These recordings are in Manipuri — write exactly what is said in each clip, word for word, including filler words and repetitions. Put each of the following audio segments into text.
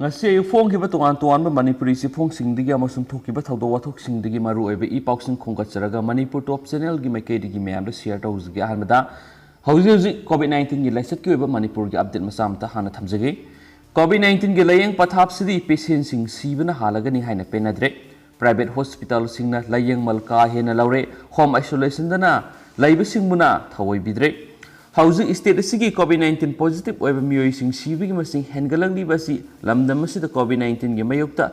ꯉꯁꯤ ꯑꯌꯨꯛ ꯐꯣꯡꯈꯤꯕ ꯇꯣꯉꯥꯟ ꯇꯣꯉꯥꯟꯕ ꯃꯅꯤꯄꯨꯔꯤ ꯆꯦꯐꯣꯡꯁꯤꯡꯗꯒꯤ ꯑꯃꯁꯨꯡ ꯊꯣꯛꯈꯤꯕ ꯊꯧꯗꯣꯛ ꯋꯥꯊꯣꯛꯁꯤꯡꯗꯒꯤ ꯃꯔꯨꯑꯣꯏꯕ ꯏ ꯄꯥꯎꯁꯤꯡ ꯈꯣꯝꯒꯠꯆꯔꯒ ꯃꯅꯤꯄꯨꯔ ꯇꯣꯞ ꯆꯦꯅꯦꯜꯒꯤ ꯃꯥꯏꯀꯩꯗꯒꯤ ꯃꯌꯥꯝꯗ ꯁꯤꯌꯔ ꯇꯧꯖꯒꯦ꯫ ꯑꯍꯥꯟꯕꯗ ꯍꯧꯖꯤꯛ ꯍꯧꯖꯤꯛ ꯀꯣꯚꯤꯗ ꯅꯥꯏꯟꯇꯤꯟꯒꯤ ꯂꯥꯏꯆꯠꯀꯤ ꯑꯣꯏꯕ ꯃꯅꯤꯄꯨꯔꯒꯤ ꯑꯞꯗꯦꯠ ꯃꯆꯥ ꯑꯃꯇ ꯍꯥꯟꯅ ꯊꯝꯖꯒꯦ꯫ ꯀꯣꯚꯤꯗ ꯅꯥꯏꯟꯇꯤꯟꯒꯤ ꯂꯥꯏꯌꯦꯡ ꯄꯊꯥꯞꯁꯤꯗꯤ ꯄꯦꯁꯦꯟꯁꯤꯡ ꯁꯤꯕꯅ ꯍꯥꯜꯂꯒꯅꯤ ꯍꯥꯏꯅ ꯄꯦꯟꯅꯗ꯭ꯔꯦ꯫ ꯄ꯭ꯔꯥꯏꯚꯦꯠ ꯍꯣꯁꯄꯤꯇꯥꯜꯁꯤꯡꯅ ꯂꯥꯏꯌꯦꯡꯃꯜ ꯀꯥ ꯍꯦꯟꯅ ꯂꯧꯔꯦ꯫ ꯍꯣꯝ ꯑꯥꯏꯁꯣꯂꯦꯁꯟꯗꯅ ꯂꯩꯕꯁꯤꯡꯕꯨꯅ ꯊꯑꯣꯏꯕꯤꯗ꯭ꯔꯦ꯫ ꯍꯧꯖꯤꯛ ꯁ꯭ꯇꯦꯠ ꯑꯁꯤꯒꯤ ꯀꯣꯚꯤꯗ ꯅꯥꯏꯟꯇꯤꯟ ꯄꯣꯖꯤꯇꯤꯚ ꯑꯣꯏꯕ ꯃꯤꯑꯣꯏꯁꯤꯡ ꯁꯤꯕꯒꯤ ꯃꯁꯤꯡ ꯍꯦꯟꯒꯠꯂꯛꯂꯤꯕ ꯑꯁꯤ ꯂꯝꯗꯝ ꯑꯁꯤꯗ ꯀꯣꯚꯤꯗ ꯅꯥꯏꯟꯇꯤꯟꯒꯤ ꯃꯥꯌꯣꯛꯇ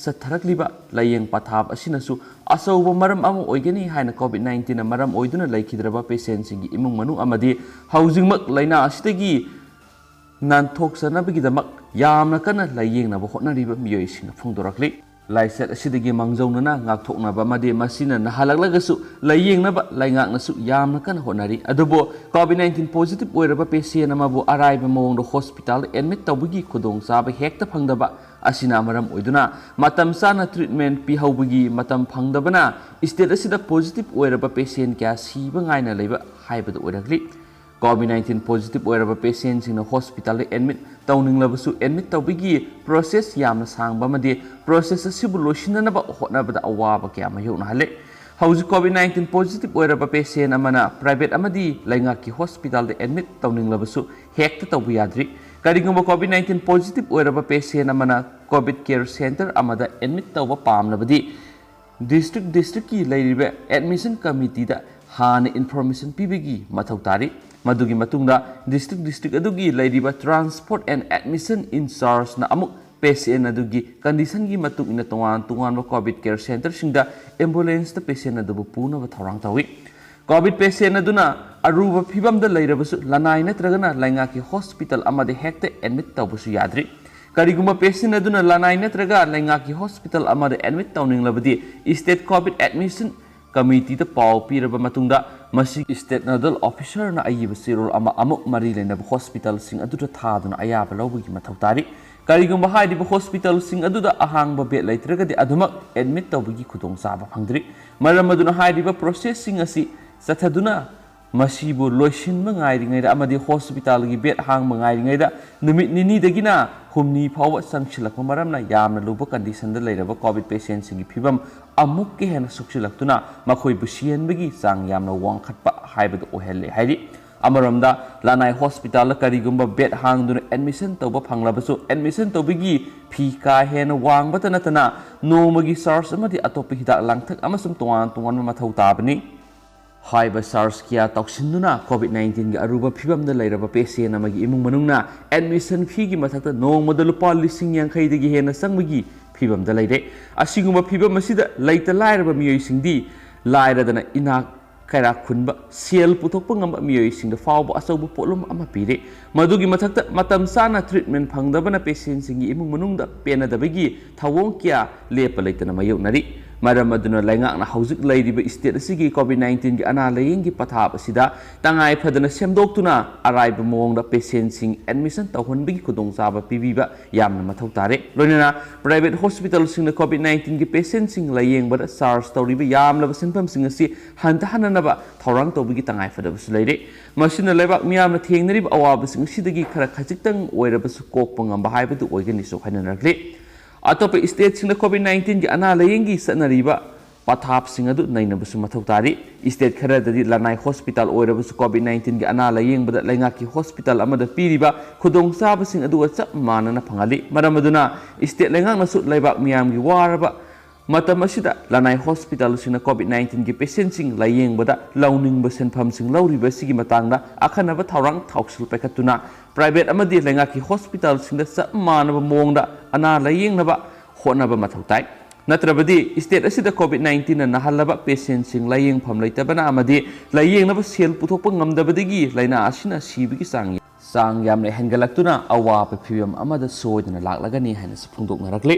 ꯆꯠꯊꯔꯛꯂꯤꯕ ꯂꯥꯏꯌꯦꯡ ꯄꯊꯥꯞ ꯑꯁꯤꯅꯁꯨ ꯑꯆꯧꯕ ꯃꯔꯝ ꯑꯃ ꯑꯣꯏꯒꯅꯤ ꯍꯥꯏꯅ ꯀꯣꯚꯤꯗ ꯅꯥꯏꯟꯇꯤꯟꯅ ꯃꯔꯝ ꯑꯣꯏꯗꯨꯅ ꯂꯩꯈꯤꯗ꯭ꯔꯕ ꯄꯦꯁꯦꯟꯁꯤꯡꯒꯤ ꯏꯃꯨꯡ ꯃꯅꯨꯡ ꯑꯃꯗꯤ ꯍꯧꯖꯤꯛꯃꯛ ꯂꯥꯏꯅꯥ ꯑꯁꯤꯗꯒꯤ ꯅꯥꯟꯊꯣꯛꯆꯅꯕꯒꯤꯗꯃꯛ ꯌꯥꯝꯅ ꯀꯟꯅ ꯂꯥꯏꯌꯦꯡꯅꯕ ꯍꯣꯠꯅꯔꯤꯕ ꯃꯤꯑꯣꯏꯁꯤꯡꯅ ꯐꯣꯡꯗꯣꯔꯛꯂꯤ꯫ ꯂꯥꯏꯆꯠ ꯑꯁꯤꯗꯒꯤ ꯃꯥꯡꯖꯧꯅꯅ ꯉꯥꯛꯊꯣꯛꯅꯕ ꯑꯃꯗꯤ ꯃꯁꯤꯅ ꯅꯥꯍꯜꯂꯛꯂꯒꯁꯨ ꯂꯥꯏꯌꯦꯡꯅꯕ ꯂꯩꯉꯥꯛꯅꯁꯨ ꯌꯥꯝꯅ ꯀꯟꯅ ꯍꯣꯠꯅꯔꯤ꯫ ꯑꯗꯨꯕꯨ ꯀꯣꯚꯤꯗ ꯅꯥꯏꯟꯇꯤꯟ ꯄꯣꯖꯤꯇꯤꯚ ꯑꯣꯏꯔꯕ ꯄꯦꯁꯦꯟ ꯑꯃꯕꯨ ꯑꯔꯥꯏꯕ ꯃꯑꯣꯡꯗ ꯍꯣꯁꯄꯤꯇꯥꯜꯗ ꯑꯦꯗꯃꯤꯠ ꯇꯧꯕꯒꯤ ꯈꯨꯗꯣꯡꯆꯥꯕ ꯍꯦꯛꯇ ꯐꯪꯗꯕ ꯑꯁꯤꯅ ꯃꯔꯝ ꯑꯣꯏꯗꯨꯅ ꯃꯇꯝ ꯆꯥꯅ ꯇ꯭ꯔꯤꯠꯃꯦꯟ ꯄꯤꯍꯧꯕꯒꯤ ꯃꯇꯝ ꯐꯪꯗꯕꯅ ꯁ꯭ꯇꯦꯠ ꯑꯁꯤꯗ ꯄꯣꯖꯤꯇꯤꯚ ꯑꯣꯏꯔꯕ ꯄꯦꯁꯦꯟ ꯀꯌꯥ ꯁꯤꯕ ꯉꯥꯏꯅ ꯂꯩꯕ ꯍꯥꯏꯕꯗꯨ ꯑꯣꯏꯔꯛꯂꯤ꯫ ꯀꯣꯚꯤꯗ ꯅꯥꯏꯟꯇꯤꯟ ꯄꯣꯖꯤꯇꯤꯚ ꯑꯣꯏꯔꯕ ꯄꯦꯁꯦꯟꯁꯤꯡꯅ ꯍꯣꯁꯄꯤꯇꯥꯜꯗ ꯑꯦꯗꯃꯤꯠ ꯇꯧꯅꯤꯡꯂꯕꯁꯨ ꯑꯦꯗꯃꯤꯠ ꯇꯧꯕꯒꯤ ꯄ꯭ꯔꯣꯁꯦꯁ ꯌꯥꯝꯅ ꯁꯥꯡꯕ ꯑꯃꯗꯤ ꯄ꯭ꯔꯣꯁꯦꯁ ꯑꯁꯤꯕꯨ ꯂꯣꯏꯁꯤꯟꯅꯅꯕ ꯍꯣꯠꯅꯕꯗ ꯑꯋꯥꯕ ꯀꯌꯥ ꯃꯥꯌꯣꯛꯅꯍꯜꯂꯦ꯫ ꯍꯧꯖꯤꯛ ꯀꯣꯚꯤꯗ ꯅꯥꯏꯟꯇꯤꯟ ꯄꯣꯖꯤꯇꯤꯚ ꯑꯣꯏꯔꯕ ꯄꯦꯁꯦꯟ ꯑꯃꯅ ꯄ꯭ꯔꯥꯏꯚꯦꯠ ꯑꯃꯗꯤ ꯂꯩꯉꯥꯛꯀꯤ ꯍꯣꯁꯄꯤꯇꯥꯜꯗ ꯑꯦꯗꯃꯤꯠ ꯇꯧꯅꯤꯡꯂꯕꯁꯨ ꯍꯦꯛꯇ ꯇꯧꯕ ꯌꯥꯗ꯭ꯔꯤ꯫ ꯀꯔꯤꯒꯨꯝꯕ ꯀꯣꯚꯤꯗ ꯅꯥꯏꯟꯇꯤꯟ ꯄꯣꯖꯤꯇꯤꯚ ꯑꯣꯏꯔꯕ ꯄꯦꯁꯦꯟ ꯑꯃꯅ ꯀꯣꯚꯤꯗ ꯀꯦꯌꯔ ꯁꯦꯟꯇꯔ ꯑꯃꯗ ꯑꯦꯗꯃꯤꯠ ꯇꯧꯕ ꯄꯥꯝꯂꯕꯗꯤ ꯗꯤꯁꯇ꯭ꯔꯤꯛ ꯗꯤꯁꯇ꯭ꯔꯤꯛꯀꯤ ꯂꯩꯔꯤꯕ ꯑꯦꯗꯃꯤꯁꯟ ꯀꯃꯤꯇꯤꯗ ꯍꯥꯟꯅ ꯏꯟꯐꯣꯔꯃꯦꯁꯟ ꯄꯤꯕꯒꯤ ꯃꯊꯧ ꯇꯥꯔꯤ꯫ ꯃꯗꯨꯒꯤ ꯃꯇꯨꯡꯗ ꯗꯤꯁꯇ꯭ꯔꯤꯛ ꯗꯤꯁꯇ꯭ꯔꯤꯛ ꯑꯗꯨꯒꯤ ꯂꯩꯔꯤꯕ ꯇ꯭ꯔꯥꯟꯁꯄꯣꯔꯠ ꯑꯦꯟ ꯑꯦꯗꯃꯤꯁꯟ ꯏꯟꯆꯥꯔꯖꯅ ꯑꯃꯨꯛ ꯄꯦꯁꯦꯟ ꯑꯗꯨꯒꯤ ꯀꯟꯗꯤꯁꯟꯒꯤ ꯃꯇꯨꯡ ꯏꯟꯅ ꯇꯣꯉꯥꯟ ꯇꯣꯉꯥꯟꯕ ꯀꯣꯚꯤꯗ ꯀꯦꯌꯔ ꯁꯦꯟꯇꯔꯁꯤꯡꯗ ꯑꯦꯝꯕꯨꯂꯦꯟꯁꯇ ꯄꯦꯁꯦꯟ ꯑꯗꯨꯕꯨ ꯄꯨꯅꯕ ꯊꯧꯔꯥꯡ ꯇꯧꯏ꯫ ꯀꯣꯚꯤꯗ ꯄꯦꯁꯦꯟ ꯑꯗꯨꯅ ꯑꯔꯨꯕ ꯐꯤꯚꯝꯗ ꯂꯩꯔꯕꯁꯨ ꯂꯅꯥꯏ ꯅꯠꯇ꯭ꯔꯒꯅ ꯂꯩꯉꯥꯛꯀꯤ ꯍꯣꯁꯄꯤꯇꯥꯜ ꯑꯃꯗ ꯍꯦꯛꯇ ꯑꯦꯗꯃꯤꯠ ꯇꯧꯕꯁꯨ ꯌꯥꯗ꯭ꯔꯤ꯫ ꯀꯔꯤꯒꯨꯝꯕ ꯄꯦꯁꯦꯟ ꯑꯗꯨꯅ ꯂꯅꯥꯏ ꯅꯠꯇ꯭ꯔꯒ ꯂꯩꯉꯥꯛꯀꯤ ꯍꯣꯁꯄꯤꯇꯥꯜ ꯑꯃꯗ ꯑꯦꯗꯃꯤꯠ ꯇꯧꯅꯤꯡꯂꯕꯗꯤ ꯁ꯭ꯇꯦꯠ ꯀꯣꯚꯤꯗ ꯑꯦꯗꯃꯤꯁꯟ ꯀꯃꯤꯇꯤꯗ ꯄꯥꯎ ꯄꯤꯔꯕ ꯃꯇꯨꯡꯗ ꯃꯁꯤ ꯁ꯭ꯇꯦꯠ ꯅꯣꯗꯜ ꯑꯣꯐꯤꯁꯔꯅ ꯑꯏꯕ ꯆꯦꯔꯣꯜ ꯑꯃ ꯑꯃꯨꯛ ꯃꯔꯤ ꯂꯩꯅꯕ ꯍꯣꯁꯄꯤꯇꯥꯜꯁꯤꯡ ꯑꯗꯨꯗ ꯊꯥꯗꯨꯅ ꯑꯌꯥꯕ ꯂꯧꯕꯒꯤ ꯃꯊꯧ ꯇꯥꯔꯤ꯫ ꯀꯔꯤꯒꯨꯝꯕ ꯍꯥꯏꯔꯤꯕ ꯍꯣꯁꯄꯤꯇꯥꯜꯁꯤꯡ ꯑꯗꯨꯗ ꯑꯍꯥꯡꯕ ꯕꯦꯗ ꯂꯩꯇ꯭ꯔꯒꯗꯤ ꯑꯗꯨꯃꯛ ꯑꯦꯗꯃꯤꯠ ꯇꯧꯕꯒꯤ ꯈꯨꯗꯣꯡꯆꯥꯕ ꯐꯪꯗ꯭ꯔꯤ꯫ ꯃꯔꯝ ꯑꯗꯨꯅ ꯍꯥꯏꯔꯤꯕ ꯄ꯭ꯔꯣꯁꯦꯁꯁꯤꯡ ꯑꯁꯤ ꯆꯠꯊꯗꯨꯅ ꯃꯁꯤꯕꯨ ꯂꯣꯏꯁꯤꯟꯕ ꯉꯥꯏꯔꯤꯉꯩꯗ ꯑꯃꯗꯤ ꯍꯣꯁꯄꯤꯇꯥꯜꯒꯤ ꯕꯦꯗ ꯍꯥꯡꯕ ꯉꯥꯏꯔꯤꯉꯩꯗ ꯅꯨꯃꯤꯠ ꯅꯤꯅꯤꯗꯒꯤꯅ ꯍꯨꯝꯅꯤ ꯐꯥꯎꯕ ꯆꯪꯁꯤꯜꯂꯛꯄ ꯃꯔꯝꯅ ꯌꯥꯝꯅ ꯂꯨꯕ ꯀꯟꯗꯤꯁꯟꯗ ꯂꯩꯔꯕ ꯀꯣꯚꯤꯗ ꯄꯦꯁꯦꯟꯁꯤꯡꯒꯤ ꯐꯤꯕꯝ ꯑꯃꯨꯛꯀ ꯍꯦꯟꯅ ꯁꯣꯛꯆꯤꯜꯂꯛꯇꯨꯅ ꯃꯈꯣꯏꯕꯨ ꯁꯤꯍꯟꯕꯒꯤ ꯆꯥꯡ ꯌꯥꯝꯅ ꯋꯥꯡꯈꯠꯄ ꯍꯥꯏꯕꯗꯨ ꯑꯣꯏꯍꯜꯂꯦ ꯍꯥꯏꯔꯤ꯫ ꯑꯃꯔꯣꯝꯗ ꯂꯅꯥꯏ ꯍꯣꯁꯄꯤꯇꯥꯜꯗ ꯀꯔꯤꯒꯨꯝꯕ ꯕꯦꯗ ꯍꯥꯡꯗꯨꯅ ꯑꯦꯗꯃꯤꯁꯟ ꯇꯧꯕ ꯐꯪꯂꯕꯁꯨ ꯑꯦꯗꯃꯤꯁꯟ ꯇꯧꯕꯒꯤ ꯐꯤ ꯀꯥ ꯍꯦꯟꯅ ꯋꯥꯡꯕꯇ ꯅꯠꯇꯅ ꯅꯣꯡꯃꯒꯤ ꯆꯥꯔꯖ ꯑꯃꯗꯤ ꯑꯇꯣꯞꯄ ꯍꯤꯗꯥꯛ ꯂꯥꯡꯊꯛ ꯑꯃꯁꯨꯡ ꯇꯣꯉꯥꯟ ꯇꯣꯉꯥꯟꯕ ꯃꯊꯧ ꯇꯥꯕꯅꯤ꯫ ꯍꯥꯏꯕ ꯆꯥꯔꯖ ꯀꯌꯥ ꯇꯧꯁꯤꯟꯗꯨꯅ ꯀꯣꯚꯤꯗ ꯅꯥꯏꯟꯇꯤꯟꯒꯤ ꯑꯔꯨꯕ ꯐꯤꯕꯝꯗ ꯂꯩꯔꯕ ꯄꯦꯁꯦꯟ ꯑꯃꯒꯤ ꯏꯃꯨꯡ ꯃꯅꯨꯡꯅ ꯑꯦꯗꯃꯤꯁꯟ ꯐꯤꯒꯤ ꯃꯊꯛꯇ ꯅꯣꯡꯃꯗ ꯂꯨꯄꯥ ꯂꯤꯁꯤꯡ ꯌꯥꯡꯈꯩꯗꯒꯤ ꯍꯦꯟꯅ ꯆꯪꯕꯒꯤ ꯐꯤꯕꯝꯗ ꯂꯩꯔꯦ꯫ ꯑꯁꯤꯒꯨꯝꯕ ꯐꯤꯕꯝ ꯑꯁꯤꯗ ꯂꯩꯇ ꯂꯥꯏꯔꯕ ꯃꯤꯑꯣꯏꯁꯤꯡꯗꯤ ꯂꯥꯏꯔꯗꯅ ꯏꯅꯥꯛ ꯀꯩꯔꯥꯛ ꯈꯨꯟꯕ, ꯁꯦꯜ ꯄꯨꯊꯣꯛꯄ ꯉꯝꯕ ꯃꯤꯑꯣꯏꯁꯤꯡꯗ ꯐꯥꯎꯕ ꯑꯆꯧꯕ ꯄꯣꯠꯂꯨꯝ ꯑꯃ ꯄꯤꯔꯦ꯫ ꯃꯗꯨꯒꯤ ꯃꯊꯛꯇ ꯃꯇꯝ ꯆꯥꯅ ꯇ꯭ꯔꯤꯠꯃꯦꯟ ꯐꯪꯗꯕꯅ ꯄꯦꯁꯦꯟꯁꯤꯡꯒꯤ ꯏꯃꯨꯡ ꯃꯅꯨꯡꯗ ꯄꯦꯟꯅꯗꯕꯒꯤ ꯊꯧꯑꯣꯡ ꯀꯌꯥ ꯂꯦꯞꯄ ꯂꯩꯇꯅ ꯃꯥꯌꯣꯛꯅꯔꯤ꯫ ꯃꯔꯝ ꯑꯗꯨꯅ ꯂꯩꯉꯥꯛꯅ ꯍꯧꯖꯤꯛ ꯂꯩꯔꯤꯕ ꯁ꯭ꯇꯦꯠ ꯑꯁꯤꯒꯤ ꯀꯣꯚꯤꯗ ꯅꯥꯏꯟꯇꯤꯟꯒꯤ ꯑꯅꯥ ꯂꯥꯌꯦꯡꯒꯤ ꯄꯊꯥꯞ ꯑꯁꯤꯗ ꯇꯉꯥꯏ ꯐꯗꯅ ꯁꯦꯝꯗꯣꯛꯇꯨꯅ ꯑꯔꯥꯏꯕ ꯃꯑꯣꯡꯗ ꯄꯦꯁꯦꯟꯁꯤꯡ ꯑꯦꯗꯃꯤꯁꯟ ꯇꯧꯍꯟꯕꯒꯤ ꯈꯨꯗꯣꯡꯆꯥꯕ ꯄꯤꯕꯤꯕ ꯌꯥꯝꯅ ꯃꯊꯧ ꯇꯥꯔꯦ꯫ ꯂꯣꯏꯅꯅ ꯄ꯭ꯔꯥꯏꯚꯦꯠ ꯍꯣꯁꯄꯤꯇꯥꯜꯁꯤꯡꯅ ꯀꯣꯚꯤꯗ ꯅꯥꯏꯟꯇꯤꯟꯒꯤ ꯄꯦꯁꯦꯟꯁꯤꯡ ꯂꯥꯌꯦꯡꯕꯗ ꯆꯥꯔꯖ ꯇꯧꯔꯤꯕ ꯌꯥꯝꯂꯕ ꯁꯦꯟꯐꯝꯁꯤꯡ ꯑꯁꯤ ꯍꯟꯊꯍꯟꯅꯅꯕ ꯊꯧꯔꯥꯡ ꯇꯧꯕꯒꯤ ꯇꯉꯥꯏꯐꯗꯕꯁꯨ ꯂꯩꯔꯦ꯫ ꯃꯁꯤꯅ ꯂꯩꯕꯥꯛ ꯃꯤꯌꯥꯝꯅ ꯊꯦꯡꯅꯔꯤꯕ ꯑꯋꯥꯕꯁꯤꯡ ꯑꯁꯤꯗꯒꯤ ꯈꯔ ꯈꯖꯤꯛꯇꯪ ꯑꯣꯏꯔꯕꯁꯨ ꯀꯣꯛꯄ ꯉꯝꯕ ꯍꯥꯏꯕꯗꯨ ꯑꯣꯏꯒꯅꯤꯁꯨ ꯍꯥꯏꯅꯔꯛꯂꯤ꯫ ꯑꯇꯣꯞꯄ ꯁ꯭ꯇꯦꯠꯁꯤꯡꯗ ꯀꯣꯚꯤꯗ ꯅꯥꯏꯟꯇꯤꯟꯒꯤ ꯑꯅꯥ ꯂꯥꯌꯦꯡꯒꯤ ꯆꯠꯅꯔꯤꯕ ꯄꯊꯥꯞꯁꯤꯡ ꯑꯗꯨ ꯅꯩꯅꯕꯁꯨ ꯃꯊꯧ ꯇꯥꯔꯤ꯫ ꯁ꯭ꯇꯦꯠ ꯈꯔꯗꯗꯤ ꯂꯅꯥꯏ ꯍꯣꯁꯄꯤꯇꯥꯜ ꯑꯣꯏꯔꯕꯁꯨ ꯀꯣꯚꯤꯗ ꯅꯥꯏꯟꯇꯤꯟꯒꯤ ꯑꯅꯥ ꯂꯥꯌꯦꯡꯕꯗ ꯂꯩꯉꯥꯛꯀꯤ ꯍꯣꯁꯄꯤꯇꯥꯜ ꯑꯃꯗ ꯄꯤꯔꯤꯕ ꯈꯨꯗꯣꯡꯆꯥꯕꯁꯤꯡ ꯑꯗꯨꯒ ꯆꯞ ꯃꯥꯟꯅꯅ ꯐꯪꯍꯜꯂꯤ꯫ ꯃꯔꯝ ꯑꯗꯨꯅ ꯁ꯭ꯇꯦꯠ ꯂꯩꯉꯥꯛꯅꯁꯨ ꯂꯩꯕꯥꯛ ꯃꯤꯌꯥꯝꯒꯤ ꯋꯥꯔꯕ ꯃꯇꯝ ꯑꯁꯤꯗ ꯂꯅꯥꯏ ꯍꯣꯁꯄꯤꯇꯥꯜꯁꯤꯡꯅ ꯀꯣꯚꯤꯗ ꯅꯥꯏꯟꯇꯤꯟꯒꯤ ꯄꯦꯁꯦꯟꯁꯤꯡ ꯂꯥꯌꯦꯡꯕꯗ ꯂꯧꯅꯤꯡꯕ ꯁꯦꯟꯐꯝꯁꯤꯡ ꯂꯧꯔꯤꯕ ꯑꯁꯤꯒꯤ ꯃꯇꯥꯡꯗ ꯑꯈꯟꯅꯕ ꯊꯧꯔꯥꯡ ꯊꯧꯁꯤꯜ ꯄꯥꯏꯈꯠꯇꯨꯅ ꯄ꯭ꯔꯥꯏꯚꯦꯠ ꯑꯃꯗꯤ ꯂꯩꯉꯥꯛꯀꯤ ꯍꯣꯁꯄꯤꯇꯥꯜꯁꯤꯡꯗ ꯆꯞ ꯃꯥꯟꯅꯕ ꯃꯑꯣꯡꯗ ꯑꯅꯥ ꯂꯥꯌꯦꯡꯅꯕ ꯍꯣꯠꯅꯕ ꯃꯊꯧ ꯇꯥꯏ꯫ ꯅꯠꯇ꯭ꯔꯕꯗꯤ ꯁ꯭ꯇꯦꯠ ꯑꯁꯤꯗ ꯀꯣꯚꯤꯗ ꯅꯥꯏꯟꯇꯤꯟꯅ ꯅꯥꯍꯜꯂꯕ ꯄꯦꯁꯦꯟꯁꯤꯡ ꯂꯥꯌꯦꯡꯐꯝ ꯂꯩꯇꯕꯅ ꯑꯃꯗꯤ ꯂꯥꯌꯦꯡꯅꯕ ꯁꯦꯜ ꯄꯨꯊꯣꯛꯄ ꯉꯝꯗꯕꯗꯒꯤ ꯂꯥꯏꯅꯥ ꯑꯁꯤꯅ ꯁꯤꯕꯒꯤ ꯆꯥꯡ ꯆꯥꯡ ꯌꯥꯝꯅ ꯍꯦꯟꯒꯠꯂꯛꯇꯨꯅ ꯑꯋꯥꯕ ꯐꯤꯕꯝ ꯑꯃꯗ ꯁꯣꯏꯗꯅ ꯂꯥꯛꯂꯒꯅꯤ ꯍꯥꯏꯅꯁꯨ ꯐꯣꯡꯗꯣꯛꯅꯔꯛꯂꯤ꯫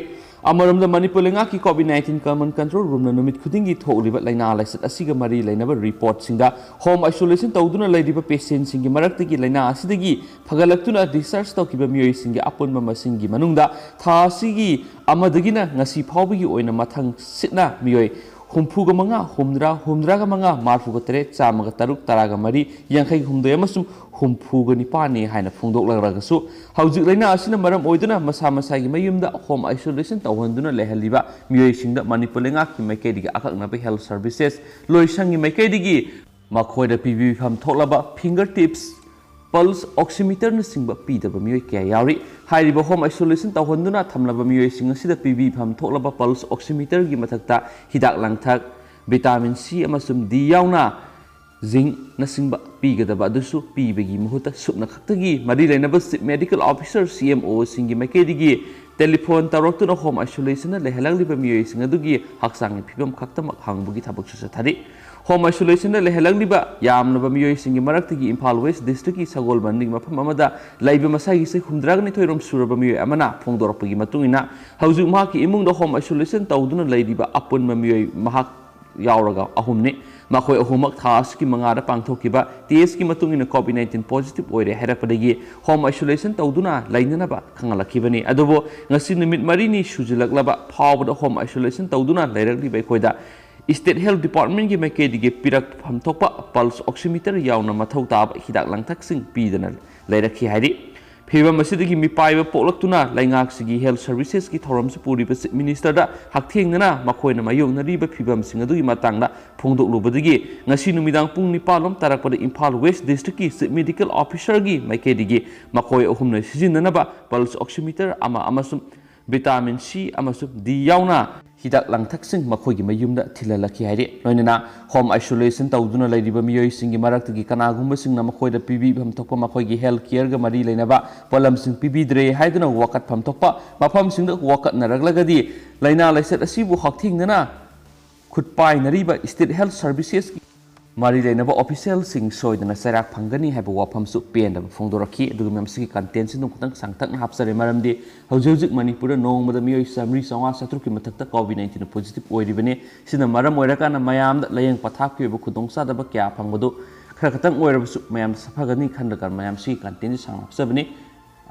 ꯑꯃꯔꯣꯝꯗ ꯃꯅꯤꯄꯨꯔ ꯂꯩꯉꯥꯛꯀꯤ ꯀꯣꯚꯤꯗ ꯅꯥꯏꯟꯇꯤꯟ ꯀꯃꯟ ꯀꯟꯇ꯭ꯔꯣꯜ ꯔꯨꯝꯅ ꯅꯨꯃꯤꯠ ꯈꯨꯗꯤꯡꯒꯤ ꯊꯣꯛꯂꯤꯕ ꯂꯥꯏꯅꯥ ꯂꯥꯏꯆꯠ ꯑꯁꯤꯒ ꯃꯔꯤ ꯂꯩꯅꯕ ꯔꯤꯄꯣꯔꯠꯁꯤꯡꯗ ꯍꯣꯝ ꯑꯥꯏꯁꯣꯂꯦꯁꯟ ꯇꯧꯗꯨꯅ ꯂꯩꯔꯤꯕ ꯄꯦꯁꯦꯟꯁꯤꯡꯒꯤ ꯃꯔꯛꯇꯒꯤ ꯂꯥꯏꯅꯥ ꯑꯁꯤꯗꯒꯤ ꯐꯒꯠꯂꯛꯇꯨꯅ ꯗꯤꯁꯆꯥꯔꯖ ꯇꯧꯈꯤꯕ ꯃꯤꯑꯣꯏꯁꯤꯡꯒꯤ ꯑꯄꯨꯟꯕ ꯃꯁꯤꯡꯒꯤ ꯃꯅꯨꯡꯗ ꯊꯥ ꯑꯁꯤꯒꯤ ꯑꯃꯗꯒꯤꯅ ꯉꯁꯤ ꯐꯥꯎꯕꯒꯤ ꯑꯣꯏꯅ ꯃꯊꯪ ꯁꯤꯠꯅ ꯃꯤꯑꯣꯏ ꯍꯨꯝꯐꯨꯒ ꯃꯉꯥ, ꯍꯨꯝꯗ꯭ꯔꯥ, ꯍꯨꯝꯗ꯭ꯔꯥꯒ ꯃꯉꯥ, ꯃꯔꯤꯐꯨꯒ ꯇꯔꯦꯠ, ꯆꯥꯝꯃꯒ ꯇꯔꯨꯛ, ꯇꯔꯥꯒ ꯃꯔꯤ, ꯌꯥꯡꯈꯩ ꯍꯨꯝꯗꯣꯏ ꯑꯃꯁꯨꯡ ꯍꯨꯝꯐꯨꯒ ꯅꯤꯄꯥꯟꯅꯤ ꯍꯥꯏꯅ ꯐꯣꯡꯗꯣꯛꯂꯛꯂꯒꯁꯨ, ꯍꯧꯖꯤꯛ ꯂꯥꯏꯅꯥ ꯑꯁꯤꯅ ꯃꯔꯝ ꯑꯣꯏꯗꯨꯅ ꯃꯁꯥ ꯃꯁꯥꯒꯤ ꯃꯌꯨꯝꯗ home isolation ꯇꯧꯍꯟꯗꯨꯅ ꯂꯩꯍꯜꯂꯤꯕ ꯃꯤꯑꯣꯏꯁꯤꯡꯗ ꯃꯅꯤꯄꯨꯔ ꯂꯩꯉꯥꯛꯀꯤ ꯃꯥꯏꯀꯩꯗꯒꯤ ꯑꯀꯛꯅꯕ health services ꯂꯣꯏꯁꯪꯒꯤ ꯃꯥꯏꯀꯩꯗꯒꯤ ꯃꯈꯣꯏꯗ ꯄꯤꯕꯤꯐꯝ ꯊꯣꯛꯂꯕ finger tips, pulse oximeterꯅꯆꯤꯡꯕ ꯄꯤꯗꯕ ꯃꯤꯑꯣꯏ ꯀꯌꯥ ꯌꯥꯎꯔꯤ꯫ ꯍꯥꯏꯔꯤꯕ home isolation ꯇꯧꯍꯟꯗꯨꯅ ꯊꯝꯂꯕ ꯃꯤꯑꯣꯏꯁꯤꯡ ꯑꯁꯤꯗ ꯄꯤꯕꯤꯐꯝ ꯊꯣꯛꯂꯕ pulse oximeterꯒꯤ ꯃꯊꯛꯇ ꯍꯤꯗꯥꯛ ꯂꯥꯡꯊꯛ, vitamin C ꯑꯃꯁꯨꯡ D ꯌꯥꯎꯅ zincꯅꯆꯤꯡꯕ ꯄꯤꯒꯗꯕ ꯑꯗꯨꯁꯨ ꯄꯤꯕꯒꯤ ꯃꯍꯨꯠꯇ ꯁꯨꯞꯅ ꯈꯛꯇꯒꯤ ꯃꯔꯤ ꯂꯩꯅꯕ Chief Medical Officer, C M O ꯁꯤꯡꯒꯤ ꯃꯥꯏꯀꯩꯗꯒꯤ telephone ꯇꯧꯔꯛꯇꯨꯅ home isolationꯗ ꯂꯩꯍꯜꯂꯛꯂꯤꯕ ꯃꯤꯑꯣꯏꯁꯤꯡ ꯑꯗꯨꯒꯤ ꯍꯛꯆꯥꯡꯒꯤ ꯐꯤꯕꯝ ꯈꯛꯇꯃꯛ ꯍꯪꯕꯒꯤ ꯊꯕꯛꯁꯨ ꯆꯠꯊꯔꯤ꯫ Home isolationꯗ ꯂꯩꯍꯜꯂꯛꯂꯤꯕ ꯌꯥꯝꯂꯕ ꯃꯤꯑꯣꯏꯁꯤꯡꯒꯤ ꯃꯔꯛꯇꯒꯤ ꯏꯝꯐꯥꯜ West Districtꯀꯤ ꯁꯒꯣꯜꯕꯟꯗꯒꯤ ꯃꯐꯝ ꯑꯃꯗ ꯂꯩꯕ ꯃꯁꯥꯒꯤ ꯆꯍꯤ ꯍꯨꯝꯗ꯭ꯔꯥꯒ ꯅꯤꯊꯣꯏ ꯔꯣꯝ ꯁꯨꯔꯕ ꯃꯤꯑꯣꯏ ꯑꯃꯅ ꯐꯣꯡꯗꯣꯔꯛꯄꯒꯤ ꯃꯇꯨꯡ ꯏꯟꯅ, ꯍꯧꯖꯤꯛ ꯃꯍꯥꯛꯀꯤ ꯏꯃꯨꯡꯗ home isolation ꯇꯧꯗꯨꯅ ꯂꯩꯔꯤꯕ ꯑꯄꯨꯟꯕ ꯃꯤꯑꯣꯏ ꯃꯍꯥꯛ ꯌꯥꯎꯔꯒ ꯑꯍꯨꯝꯅꯤ꯫ ꯃꯈꯣꯏ ꯑꯍꯨꯝꯃꯛ ꯊꯥ ꯑꯁꯤꯒꯤ ꯃꯉꯥꯗ ꯄꯥꯡꯊꯣꯛꯈꯤꯕ testꯀꯤ ꯃꯇꯨꯡ ꯏꯟꯅ COVID nineteen positive ꯑꯣꯏꯔꯦ ꯍꯥꯏꯔꯛꯄꯗꯒꯤ home isolation ꯇꯧꯗꯨꯅ ꯂꯩꯅꯅꯕ ꯈꯪꯍꯜꯂꯛꯈꯤꯕꯅꯤ꯫ ꯑꯗꯨꯕꯨ ꯉꯁꯤ ꯅꯨꯃꯤꯠ ꯃꯔꯤꯅꯤ ꯁꯨꯖꯤꯜꯂꯛꯂꯕ ꯐꯥꯎꯕꯗ home isolation ꯇꯧꯗꯨꯅ ꯂꯩꯔꯛꯂꯤꯕ ꯑꯩꯈꯣꯏꯗ State Health Departmentꯀꯤ ꯃꯥꯏꯀꯩꯗꯒꯤ ꯄꯤꯔꯛꯐꯝ ꯊꯣꯛꯄ pulse oximeter ꯌꯥꯎꯅ ꯃꯊꯧ ꯇꯥꯕ ꯍꯤꯗꯥꯛ ꯂꯥꯡꯊꯛꯁꯤꯡ ꯄꯤꯗꯅ ꯂꯩꯔꯛꯈꯤ ꯍꯥꯏꯔꯤ꯫ ꯐꯤꯚꯝ ꯑꯁꯤꯗꯒꯤ ꯃꯤꯄꯥꯏꯕ ꯄꯣꯛꯂꯛꯇꯨꯅ ꯂꯩꯉꯥꯛꯁꯤꯒꯤ health servicesꯀꯤ ꯊꯧꯔꯝꯁꯨ ꯄꯨꯔꯤꯕ Chief Ministerꯗ ꯍꯛꯊꯦꯡꯅꯅ ꯃꯈꯣꯏꯅ ꯃꯥꯌꯣꯛꯅꯔꯤꯕ ꯐꯤꯚꯝꯁꯤꯡ ꯑꯗꯨꯒꯤ ꯃꯇꯥꯡꯗ ꯐꯣꯡꯗꯣꯛꯂꯨꯕꯗꯒꯤ ꯉꯁꯤ ꯅꯨꯃꯤꯗꯥꯡ ꯄꯨꯡ ꯅꯤꯄꯥꯟ ꯂꯣꯝ ꯇꯥꯔꯛꯄꯗ ꯏꯝꯐꯥꯜ West Districtꯀꯤ Chief Medical Officerꯒꯤ ꯃꯥꯏꯀꯩꯗꯒꯤ ꯃꯈꯣꯏ ꯑꯍꯨꯝꯅ ꯁꯤꯖꯤꯟꯅꯅꯕ pulse oximeter ꯑꯃ ꯑꯃꯁꯨꯡ vitamin C ꯑꯃꯁꯨꯡ D ꯌꯥꯎꯅ ꯍꯤꯗꯥꯛ ꯂꯥꯡꯊꯛꯁꯤꯡ ꯃꯈꯣꯏꯒꯤ ꯃꯌꯨꯝꯗ ꯊꯤꯜꯍꯜꯂꯛꯈꯤ ꯍꯥꯏꯔꯤ꯫ ꯂꯣꯏꯅꯅ home isolation ꯇꯧꯗꯨꯅ ꯂꯩꯔꯤꯕ ꯃꯤꯑꯣꯏꯁꯤꯡꯒꯤ ꯃꯔꯛꯇꯒꯤ ꯀꯅꯥꯒꯨꯝꯕꯁꯤꯡꯅ ꯃꯈꯣꯏꯗ ꯄꯤꯕꯤꯐꯝ ꯊꯣꯛꯄ ꯃꯈꯣꯏꯒꯤ health careꯒ ꯃꯔꯤ ꯂꯩꯅꯕ ꯄꯣꯠꯂꯝꯁꯤꯡ ꯄꯤꯕꯤꯗ꯭ꯔꯦ ꯍꯥꯏꯗꯨꯅ ꯋꯥꯀꯠꯐꯝ ꯊꯣꯛꯄ ꯃꯐꯝꯁꯤꯡꯗ ꯋꯥꯀꯠꯅꯔꯛꯂꯒꯗꯤ ꯂꯥꯏꯅꯥ ꯂꯥꯏꯆꯠ ꯑꯁꯤꯕꯨ ꯍꯛꯊꯦꯡꯅꯅ ꯈꯨꯠ ꯄꯥꯏꯅꯔꯤꯕ State Health Servicesꯀꯤ ꯃꯔꯤ ꯂꯩꯅꯕ officialꯁꯤꯡ ꯁꯣꯏꯗꯅ ꯆꯩꯔꯥꯛ ꯐꯪꯒꯅꯤ ꯍꯥꯏꯕ ꯋꯥꯐꯝꯁꯨ ꯄꯦꯟꯗꯕ ꯐꯣꯡꯗꯣꯔꯛꯈꯤ꯫ ꯑꯗꯨꯒ ꯃꯌꯥꯝ ꯁꯤꯒꯤ contentꯁꯤ ꯑꯗꯨꯝ ꯈꯤꯇꯪ ꯁꯥꯡꯇꯛꯅ ꯍꯥꯞꯆꯔꯦ, ꯃꯔꯝꯗꯤ ꯍꯧꯖꯤꯛ ꯍꯧꯖꯤꯛ ꯃꯅꯤꯄꯨꯔꯗ ꯅꯣꯡꯃꯗ ꯃꯤꯑꯣꯏ ꯆꯥꯃꯔꯤ, ꯆꯥꯝꯃꯉꯥ, ꯆꯥꯇ꯭ꯔꯨꯛꯀꯤ ꯃꯊꯛꯇ COVID nineteen positive ꯑꯣꯏꯔꯤꯕꯅꯤ꯫ ꯁꯤꯅ ꯃꯔꯝ ꯑꯣꯏꯔꯀꯥꯟꯗ ꯃꯌꯥꯝꯗ ꯂꯥꯏꯌꯦꯡ ꯄꯊꯥꯞꯀꯤ ꯑꯣꯏꯕ ꯈꯨꯗꯣꯡꯆꯥꯗꯕ ꯀꯌꯥ ꯐꯪꯕꯗꯨ ꯈꯔ ꯈꯛꯇꯪ ꯑꯣꯏꯔꯕꯁꯨ ꯃꯌꯥꯝꯗ ꯁꯥꯐꯒꯅꯤ ꯈꯟꯂꯒ ꯃꯌꯥꯝ ꯁꯤꯒꯤ contentꯁꯤ ꯁꯥꯡꯅ ꯍꯥꯞꯆꯕꯅꯤ꯫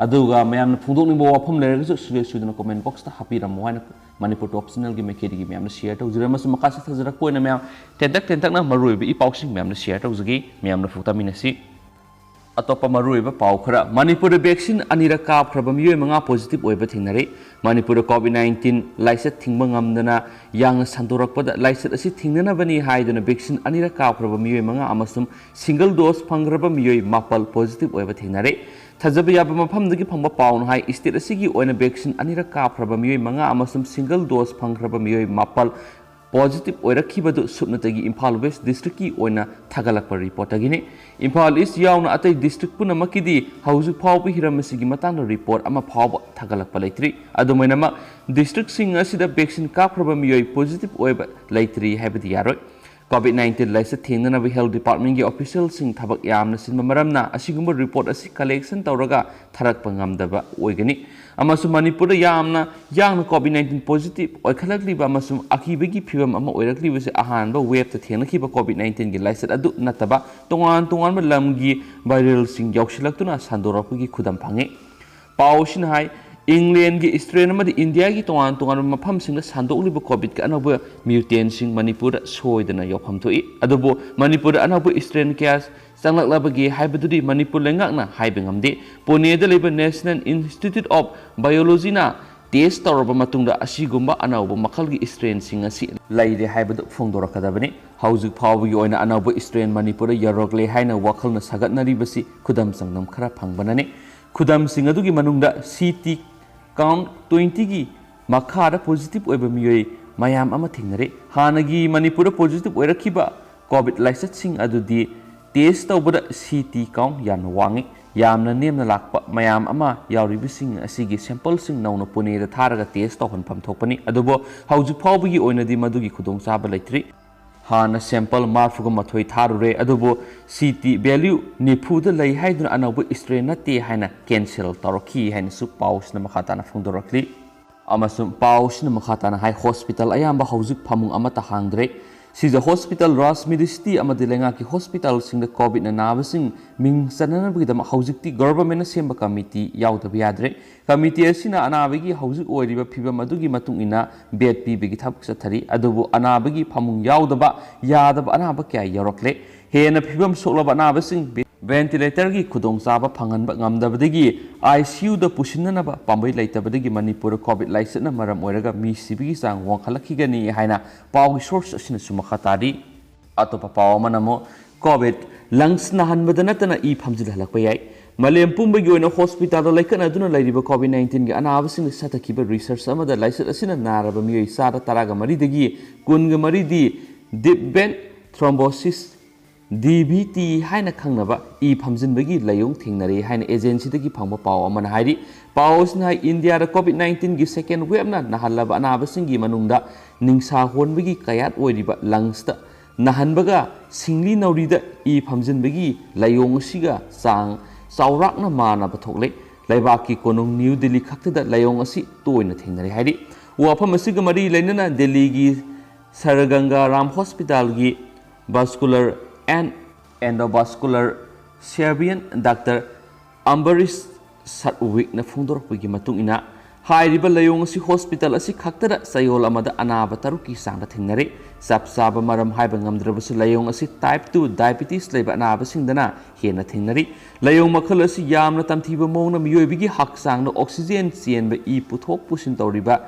ꯑꯗꯨꯒ ꯃꯌꯥꯝꯅ ꯐꯣꯡꯗꯣꯛꯅꯤꯡꯕ ꯋꯥꯐꯝ ꯂꯩꯔꯒꯁꯨ ꯁꯨꯡꯁꯣꯏ ꯁꯣꯏꯗꯅ comment boxꯇ ꯍꯥꯞꯄꯤꯔꯝꯃꯣ ꯍꯥꯏꯅ Manipur Top Channelꯒꯤ ꯃꯥꯏꯀꯩꯗꯒꯤ ꯃꯌꯥꯝꯅ share ꯇꯧꯖꯔꯦ꯫ ꯑꯃꯁꯨꯡ ꯃꯈꯥ ꯆꯠꯊꯖꯔꯛꯄ ꯑꯣꯏꯅ ꯃꯌꯥꯝ ꯇꯦꯟꯇꯛ ꯇꯦꯟꯇꯛꯅ ꯃꯔꯨꯑꯣꯏꯕ ꯏ ꯄꯥꯎꯁꯤꯡ ꯃꯌꯥꯝꯅ share ꯇꯧꯖꯒꯦ꯫ ꯃꯌꯥꯝꯅ ꯐꯨꯛꯇꯃꯤꯟꯅꯁꯤ꯫ ꯑꯇꯣꯞꯄ ꯃꯔꯨꯑꯣꯏꯕ ꯄꯥꯎ ꯈꯔ꯫ ꯃꯅꯤꯄꯨꯔꯗ vaccine ꯑꯅꯤꯔꯛ ꯀꯥꯞꯈ꯭ꯔꯕ ꯃꯤꯑꯣꯏ ꯃꯉꯥ positive ꯑꯣꯏꯕ ꯊꯦꯡꯅꯔꯦ꯫ ꯃꯅꯤꯄꯨꯔꯗ COVID nineteen ꯂꯥꯏꯆꯠ ꯊꯤꯡꯕ ꯉꯝꯗꯅ ꯌꯥꯡꯅ ꯁꯟꯗꯣꯔꯛꯄꯗ ꯂꯥꯏꯆꯠ ꯑꯁꯤ ꯊꯤꯡꯅꯅꯕꯅꯤ ꯍꯥꯏꯗꯨꯅ vaccine ꯑꯅꯤꯔꯛ ꯀꯥꯞꯈ꯭ꯔꯕ ꯃꯤꯑꯣꯏ ꯃꯉꯥ ꯑꯃꯁꯨꯡ single dose ꯐꯪꯈ꯭ꯔꯕ ꯃꯤꯑꯣꯏ ꯃꯥꯄꯜ positive ꯑꯣꯏꯕ ꯊꯦꯡꯅꯔꯦ꯫ ꯊꯥꯖꯕ ꯌꯥꯕ ꯃꯐꯝꯗꯒꯤ ꯐꯪꯕ ꯄꯥꯎꯅ ꯍꯥꯏ, state ꯑꯁꯤꯒꯤ ꯑꯣꯏꯅ vaccine ꯑꯅꯤꯔꯛ ꯀꯥꯞꯈ꯭ꯔꯕ ꯃꯤꯑꯣꯏ ꯃꯉꯥ ꯑꯃꯁꯨꯡ single dose ꯐꯪꯈ꯭ꯔꯕ ꯃꯤꯑꯣꯏ ꯃꯥꯄꯜ positive ꯑꯣꯏꯔꯛꯈꯤꯕꯗꯨ ꯁꯨꯞꯅꯇꯒꯤ Imphal West districtꯀꯤ ꯑꯣꯏꯅ ꯊꯥꯒꯠꯂꯛꯄ reportꯇꯒꯤꯅꯤ꯫ Imphal East ꯌꯥꯎꯅ ꯑꯇꯩ district ꯄꯨꯝꯅꯃꯛꯀꯤꯗꯤ ꯍꯧꯖꯤꯛ ꯐꯥꯎꯕ ꯍꯤꯔꯝ ꯑꯁꯤꯒꯤ ꯃꯇꯥꯡꯗ report ꯑꯃ ꯐꯥꯎꯕ ꯊꯥꯒꯠꯂꯛꯄ ꯂꯩꯇ꯭ꯔꯤ꯫ ꯑꯗꯨꯝ ꯑꯣꯏꯅꯃꯛ, districtꯁꯤꯡ ꯑꯁꯤꯗ vaccine ꯀꯥꯞꯈ꯭ꯔꯕ ꯃꯤꯑꯣꯏ positive ꯑꯣꯏꯕ ꯂꯩꯇ꯭ꯔꯤ ꯍꯥꯏꯕꯗꯤ ꯌꯥꯔꯣꯏ꯫ COVID nineteen ꯂꯥꯏꯆꯠ ꯊꯦꯡꯅꯅꯕ health departmentꯀꯤ officialꯁꯤꯡ ꯊꯕꯛ ꯌꯥꯝꯅ ꯆꯤꯟꯕ ꯃꯔꯝꯅ ꯑꯁꯤꯒꯨꯝꯕ report ꯑꯁꯤ collection ꯇꯧꯔꯒ ꯊꯥꯔꯛꯄ ꯉꯝꯗꯕ ꯑꯣꯏꯒꯅꯤ꯫ ꯑꯃꯁꯨꯡ ꯃꯅꯤꯄꯨꯔꯗ ꯌꯥꯝꯅ ꯌꯥꯡꯅ COVID nineteen positive ꯑꯣꯏꯈꯠꯂꯛꯂꯤꯕ ꯑꯃꯁꯨꯡ ꯑꯀꯤꯕꯒꯤ ꯐꯤꯚꯝ ꯑꯃ ꯑꯣꯏꯔꯛꯂꯤꯕꯁꯤ ꯑꯍꯥꯟꯕ waveꯇ ꯊꯦꯡꯅꯈꯤꯕ COVID nineteenꯒꯤ ꯂꯥꯏꯆꯠ ꯑꯗꯨ ꯅꯠꯇꯕ ꯇꯣꯉꯥꯟ ꯇꯣꯉꯥꯟꯕ ꯂꯝꯒꯤ viralꯁꯤꯡ ꯌꯥꯎꯁꯤꯜꯂꯛꯇꯨꯅ ꯁꯟꯗꯣꯔꯛꯄꯒꯤ ꯈꯨꯗꯝ ꯐꯪꯉꯤ꯫ ꯄꯥꯎ ꯑꯁꯤꯅ ꯍꯥꯏ, Englandꯒꯤ strain ꯑꯃꯗꯤ Indiaꯒꯤ ꯇꯣꯉꯥꯟ ꯇꯣꯉꯥꯟꯕ ꯃꯐꯝꯁꯤꯡꯗ ꯁꯟꯗꯣꯛꯂꯤꯕ COVIDꯀꯤ ꯑꯅꯧꯕ mutantꯁꯤꯡ ꯃꯅꯤꯄꯨꯔꯗ ꯁꯣꯏꯗꯅ ꯌꯥꯎꯐꯝ ꯊꯣꯛꯏ꯫ ꯑꯗꯨꯕꯨ ꯃꯅꯤꯄꯨꯔꯗ ꯑꯅꯧꯕ strain ꯀꯌꯥ ꯆꯪꯂꯛꯂꯕꯒꯦ ꯍꯥꯏꯕꯗꯨꯗꯤ ꯃꯅꯤꯄꯨꯔ ꯂꯩꯉꯥꯛꯅ ꯍꯥꯏꯕ ꯉꯝꯗꯦ꯫ ꯄꯨꯅꯦꯗ ꯂꯩꯕ National Institute of Virologyꯅ test ꯇꯧꯔꯕ ꯃꯇꯨꯡꯗ ꯑꯁꯤꯒꯨꯝꯕ ꯑꯅꯧꯕ ꯃꯈꯜꯒꯤ strainꯁꯤꯡ ꯑꯁꯤ ꯂꯩꯔꯦ ꯍꯥꯏꯕꯗꯨ ꯐꯣꯡꯗꯣꯔꯛꯀꯗꯕꯅꯤ꯫ ꯍꯧꯖꯤꯛ ꯐꯥꯎꯕꯒꯤ ꯑꯣꯏꯅ ꯑꯅꯧꯕ strain ꯃꯅꯤꯄꯨꯔꯗ ꯌꯧꯔꯛꯂꯦ ꯍꯥꯏꯅ ꯋꯥꯈꯜꯅ ꯁꯥꯒꯠꯅꯔꯤꯕꯁꯤ ꯈꯨꯗꯝ ꯆꯥꯡꯗꯝ ꯈꯔ ꯐꯪꯕꯅꯅꯤ꯫ ꯈꯨꯗꯝꯁꯤꯡ ꯑꯗꯨꯒꯤ ꯃꯅꯨꯡꯗ CT count twentyꯒꯤ ꯃꯈꯥꯗ positive ꯑꯣꯏꯕ ꯃꯤꯑꯣꯏ ꯃꯌꯥꯝ ꯑꯃ ꯊꯦꯡꯅꯔꯦ꯫ ꯍꯥꯟꯅꯒꯤ ꯃꯅꯤꯄꯨꯔꯗ positive ꯑꯣꯏꯔꯛꯈꯤꯕ COVID ꯂꯥꯏꯆꯠꯁꯤꯡ ꯑꯗꯨꯗꯤ test ꯇꯧꯕꯗ CT count ꯌꯥꯝꯅ ꯋꯥꯡꯉꯤ꯫ ꯌꯥꯝꯅ ꯅꯦꯝꯅ ꯂꯥꯛꯄ ꯃꯌꯥꯝ ꯑꯃ ꯌꯥꯎꯔꯤꯕꯁꯤꯡ ꯑꯁꯤꯒꯤ sampleꯁꯤꯡ ꯅꯧꯅ ꯄꯨꯅꯦꯗ ꯊꯥꯔꯒ test ꯇꯧꯍꯟꯐꯝ ꯊꯣꯛꯄꯅꯤ꯫ ꯑꯗꯨꯕꯨ ꯍꯧꯖꯤꯛ ꯐꯥꯎꯕꯒꯤ ꯑꯣꯏꯅꯗꯤ ꯃꯗꯨꯒꯤ ꯈꯨꯗꯣꯡꯆꯥꯕ ꯂꯩꯇ꯭ꯔꯤ꯫ ꯍꯥꯟꯅ sample ꯃꯔꯤꯐꯨꯒ ꯃꯥꯊꯣꯏ ꯊꯥꯔꯨꯔꯦ, ꯑꯗꯨꯕꯨ CT value ꯅꯤꯐꯨꯗ ꯂꯩ ꯍꯥꯏꯗꯨꯅ ꯑꯅꯧꯕ strain ꯅꯠꯇꯦ ꯍꯥꯏꯅ cancel ꯇꯧꯔꯛꯈꯤ ꯍꯥꯏꯅꯁꯨ ꯄꯥꯎꯁꯤꯅ ꯃꯈꯥ ꯇꯥꯅ ꯐꯣꯡꯗꯣꯔꯛꯂꯤ꯫ ꯑꯃꯁꯨꯡ ꯄꯥꯎꯁꯤꯅ ꯃꯈꯥ ꯇꯥꯅ ꯍꯥꯏ, hospital ꯑꯌꯥꯝꯕ ꯍꯧꯖꯤꯛ ꯐꯃꯨꯡ ꯑꯃꯠꯇ ꯍꯥꯡꯗ꯭ꯔꯦ꯫ ꯁꯤꯖ ꯍꯣꯁꯄꯤꯇꯥꯜ, ꯔꯥꯖ ꯃꯦꯗꯤꯁꯤꯇꯤ ꯑꯃꯗꯤ ꯂꯩꯉꯥꯛꯀꯤ ꯍꯣꯁꯄꯤꯇꯥꯜꯁꯤꯡꯗ ꯀꯣꯚꯤꯗꯅ ꯅꯥꯕꯁꯤꯡ ꯃꯤꯡ ꯆꯟꯅꯅꯕꯒꯤꯗꯃꯛ ꯍꯧꯖꯤꯛꯇꯤ ꯒꯣꯚꯔꯟꯃꯦꯟꯠꯅ ꯁꯦꯝꯕ ꯀꯃꯤꯇꯤ ꯌꯥꯎꯗꯕ ꯌꯥꯗ꯭ꯔꯦ꯫ ꯀꯃꯤꯇꯤ ꯑꯁꯤꯅ ꯑꯅꯥꯕꯒꯤ ꯍꯧꯖꯤꯛ ꯑꯣꯏꯔꯤꯕ ꯐꯤꯕꯝ ꯑꯗꯨꯒꯤ ꯃꯇꯨꯡ ꯏꯟꯅ ꯕꯦꯗ ꯄꯤꯕꯒꯤ ꯊꯕꯛ ꯆꯠꯊꯔꯤ꯫ ꯑꯗꯨꯕꯨ ꯑꯅꯥꯕꯒꯤ ꯐꯃꯨꯡ ꯌꯥꯎꯗꯕ ꯌꯥꯗꯕ ꯑꯅꯥꯕ ꯀꯌꯥ ꯌꯥꯎꯔꯛꯂꯦ꯫ ꯍꯦꯟꯅ ꯐꯤꯕꯝ ꯁꯣꯛꯂꯕ ꯑꯅꯥꯕꯁꯤꯡ ꯚꯦꯟꯇꯤꯂꯦꯇꯔꯒꯤ ꯈꯨꯗꯣꯡꯆꯥꯕ ꯐꯪꯍꯟꯕ ꯉꯝꯗꯕꯗꯒꯤ ꯑꯥꯏ ꯁꯤ ꯌꯨꯗ ꯄꯨꯁꯤꯟꯅꯅꯕ ꯄꯥꯝꯕꯩ ꯂꯩꯇꯕꯗꯒꯤ ꯃꯅꯤꯄꯨꯔꯗ ꯀꯣꯚꯤꯗ ꯂꯥꯏꯆꯠꯅ ꯃꯔꯝ ꯑꯣꯏꯔꯒ ꯃꯤ ꯁꯤꯕꯒꯤ ꯆꯥꯡ ꯋꯥꯡꯈꯠꯂꯛꯈꯤꯒꯅꯤ ꯍꯥꯏꯅ ꯄꯥꯎꯒꯤ ꯁꯣꯔꯁ ꯑꯁꯤꯅꯁꯨ ꯃꯈꯥ ꯇꯥꯔꯤ꯫ ꯑꯇꯣꯞꯄ ꯄꯥꯎ ꯑꯃꯅ ꯑꯃꯨꯛ ꯀꯣꯚꯤꯗ ꯂꯪꯁ ꯅꯥꯍꯟꯕꯗ ꯅꯠꯇꯅ ꯏ ꯐꯝꯖꯤꯜꯍꯜꯂꯛꯄ ꯌꯥꯏ꯫ ꯃꯥꯂꯦꯝ ꯄꯨꯝꯕꯒꯤ ꯑꯣꯏꯅ ꯍꯣꯁꯄꯤꯇꯥꯜꯗ ꯂꯩꯈꯠꯅꯗꯨꯅ ꯂꯩꯔꯤꯕ ꯀꯣꯚꯤꯗ ꯅꯥꯏꯟꯇꯤꯟꯒꯤ ꯑꯅꯥꯕꯁꯤꯡꯗ ꯆꯠꯊꯈꯤꯕ ꯔꯤꯁꯔꯆ ꯑꯃꯗ ꯂꯥꯏꯆꯠ ꯑꯁꯤꯅ ꯅꯥꯔꯕ ꯃꯤꯑꯣꯏ ꯆꯥꯗ ꯇꯔꯥꯒ ꯃꯔꯤꯗꯒꯤ ꯀꯨꯟꯒ ꯃꯔꯤꯗꯤ deep van ꯊ꯭ꯔꯣꯝꯕꯣꯁꯤꯁ, D V T ꯍꯥꯏꯅ ꯈꯪꯅꯕ ꯏ ꯐꯝꯖꯤꯟꯕꯒꯤ ꯂꯥꯏꯑꯣꯡ ꯊꯦꯡꯅꯔꯦ ꯍꯥꯏꯅ ꯑꯦꯖꯦꯟꯁꯤꯗꯒꯤ ꯐꯪꯕ ꯄꯥꯎ ꯑꯃꯅ ꯍꯥꯏꯔꯤ꯫ ꯄꯥꯎ ꯑꯁꯤꯅ ꯍꯥꯏ, ꯏꯟꯗꯤꯌꯥꯗ ꯀꯣꯚꯤꯗ ꯅꯥꯏꯟꯇꯤꯟꯒꯤ ꯁꯦꯀꯦꯟ ꯋꯦꯕꯅ ꯅꯥꯍꯜꯂꯕ ꯑꯅꯥꯕꯁꯤꯡꯒꯤ ꯃꯅꯨꯡꯗ ꯅꯤꯡꯁꯥ ꯍꯣꯟꯕꯒꯤ ꯀꯌꯥꯠ ꯑꯣꯏꯔꯤꯕ ꯂꯪꯁꯇ ꯅꯥꯍꯟꯕꯒ ꯁꯤꯡꯂꯤ ꯅꯥꯎꯔꯤꯗ ꯏ ꯐꯝꯖꯤꯟꯕꯒꯤ ꯂꯥꯏꯑꯣꯡ ꯑꯁꯤꯒ ꯆꯥꯡ ꯆꯥꯎꯔꯥꯛꯅ ꯃꯥꯟꯅꯕ ꯊꯣꯛꯂꯦ꯫ ꯂꯩꯕꯥꯛꯀꯤ ꯀꯣꯅꯨꯡ ꯅ꯭ꯌꯨ ꯗꯤꯜꯂꯤ ꯈꯛꯇꯗ ꯂꯥꯏꯑꯣꯡ ꯑꯁꯤ ꯇꯣꯏꯅ ꯊꯦꯡꯅꯔꯦ ꯍꯥꯏꯔꯤ꯫ ꯋꯥꯐꯝ ꯑꯁꯤꯒ ꯃꯔꯤ ꯂꯩꯅꯅ ꯗꯤꯜꯂꯤꯒꯤ ꯁꯔ ꯒꯪꯒꯥ ꯔꯥꯝ ꯍꯣꯁꯄꯤꯇꯥꯜꯒꯤ vascular and endovascular surgeon doctor Ambrish ꯁꯠꯋꯤꯛꯅ ꯐꯣꯡꯗꯣꯔꯛꯄꯒꯤ ꯃꯇꯨꯡ ꯏꯟꯅ, ꯍꯥꯏꯔꯤꯕ ꯂꯥꯏꯑꯣꯡ ꯑꯁꯤ ꯍꯣꯁꯄꯤꯇꯥꯜ ꯑꯁꯤ ꯈꯛꯇꯗ ꯆꯌꯣꯜ ꯑꯃꯗ ꯑꯅꯥꯕ ꯇꯔꯨꯛꯀꯤ ꯆꯥꯡꯗ ꯊꯦꯡꯅꯔꯦ꯫ ꯆꯞ ꯆꯥꯕ ꯃꯔꯝ ꯍꯥꯏꯕ ꯉꯝꯗ꯭ꯔꯕꯁꯨ, ꯂꯥꯏꯑꯣꯡ ꯑꯁꯤ type two diabetes ꯂꯩꯕ ꯑꯅꯥꯕꯁꯤꯡꯗꯅ ꯍꯦꯟꯅ ꯊꯦꯡꯅꯔꯤ꯫ ꯂꯥꯏꯑꯣꯡ ꯃꯈꯜ ꯑꯁꯤ ꯌꯥꯝꯅ ꯇꯝꯊꯤꯕ ꯃꯑꯣꯡꯅ ꯃꯤꯑꯣꯏꯕꯒꯤ ꯍꯛꯆꯥꯡꯗ oxygen ꯆꯦꯟꯕ ꯏ ꯄꯨꯊꯣꯛ ꯄꯨꯁꯤꯟ ꯇꯧꯔꯤꯕ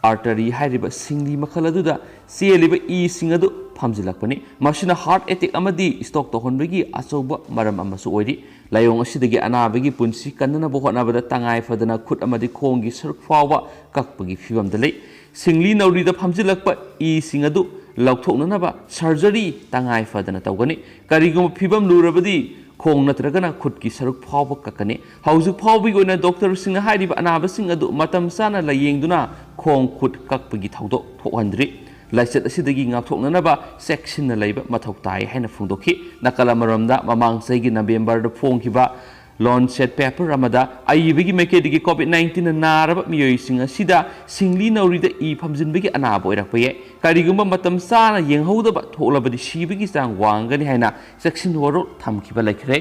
artery ꯍꯥꯏꯔꯤꯕ ꯁꯤꯡꯂꯤ ꯃꯈꯜ ꯑꯗꯨꯗ ꯆꯦꯜꯂꯤꯕ ꯏꯁꯤꯡ ꯑꯗꯨ ꯐꯝꯖꯤꯜꯂꯛꯄꯅꯤ꯫ ꯃꯁꯤꯅ heart attack ꯑꯃꯗꯤ stroke ꯇꯧꯍꯟꯕꯒꯤ ꯑꯆꯧꯕ ꯃꯔꯝ ꯑꯃꯁꯨ ꯑꯣꯏꯔꯤ꯫ ꯂꯥꯏꯑꯣꯡ ꯑꯁꯤꯗꯒꯤ ꯑꯅꯥꯕꯒꯤ ꯄꯨꯟꯁꯤ ꯀꯟꯅꯅꯕ ꯍꯣꯠꯅꯕꯗ ꯇꯉꯥꯏ ꯐꯗꯅ ꯈꯨꯠ ꯑꯃꯗꯤ ꯈꯣꯡꯒꯤ ꯁꯔꯨꯛ ꯐꯥꯎꯕ ꯀꯛꯄꯒꯤ ꯐꯤꯚꯝꯗ ꯂꯩ꯫ ꯁꯤꯡꯂꯤ ꯅꯥꯎꯔꯤꯗ ꯐꯝꯖꯤꯜꯂꯛꯄ ꯏꯁꯤꯡ ꯑꯗꯨ ꯂꯧꯊꯣꯛꯅꯅꯕ surgery ꯇꯉꯥꯏ ꯐꯗꯅ ꯇꯧꯒꯅꯤ꯫ ꯀꯔꯤꯒꯨꯝꯕ ꯐꯤꯚꯝ ꯂꯨꯔꯕꯗꯤ ꯈꯣꯡ ꯅꯠꯇ꯭ꯔꯒꯅ ꯈꯨꯠꯀꯤ ꯁꯔꯨꯛ ꯐꯥꯎꯕ ꯀꯛꯀꯅꯤ꯫ ꯍꯧꯖꯤꯛ ꯐꯥꯎꯕꯒꯤ ꯑꯣꯏꯅ ꯗꯣꯛꯇꯔꯁꯤꯡꯅ ꯍꯥꯏꯔꯤꯕ ꯑꯅꯥꯕꯁꯤꯡ ꯑꯗꯨ ꯃꯇꯝ ꯆꯥꯅ ꯂꯥꯌꯦꯡꯗꯨꯅ ꯈꯣꯡ ꯈꯨꯠ ꯀꯛꯄꯒꯤ ꯊꯧꯗꯣꯛ ꯊꯣꯛꯍꯟꯗ꯭ꯔꯤ꯫ ꯂꯥꯏꯆꯠ ꯑꯁꯤꯗꯒꯤ ꯉꯥꯛꯊꯣꯛꯅꯅꯕ ꯆꯦꯛꯁꯤꯟꯅ ꯂꯩꯕ ꯃꯊꯧ ꯇꯥꯏ ꯍꯥꯏꯅ ꯐꯣꯡꯗꯣꯛꯈꯤ꯫ ꯅꯥꯀꯜ ꯑꯃꯔꯣꯝꯗ, ꯃꯃꯥꯡ ꯆꯍꯤꯒꯤ ꯅꯕꯦꯝꯕꯔꯗ ꯐꯣꯡꯈꯤꯕ Lancet paper ꯑꯃꯗ ꯑꯏꯕꯒꯤ ꯃꯥꯏꯀꯩꯗꯒꯤ COVID nineteen ꯅꯥꯔꯕ ꯃꯤꯑꯣꯏꯁꯤꯡ ꯑꯁꯤꯗ ꯁꯤꯡꯂꯤ ꯅꯥꯎꯔꯤꯗ ꯏ ꯐꯝꯖꯤꯟꯕꯒꯤ ꯑꯅꯥꯕ ꯑꯣꯏꯔꯛꯄ ꯌꯥꯏ꯫ ꯀꯔꯤꯒꯨꯝꯕ ꯃꯇꯝ ꯆꯥꯅ ꯌꯦꯡꯍꯧꯗꯕ ꯊꯣꯛꯂꯕꯗꯤ ꯁꯤꯕꯒꯤ ꯆꯥꯡ ꯋꯥꯡꯒꯅꯤ ꯍꯥꯏꯅ ꯆꯦꯛꯁꯤꯟ ꯋꯥꯔꯣꯜ ꯊꯝꯈꯤꯕ ꯂꯩꯈ꯭ꯔꯦ꯫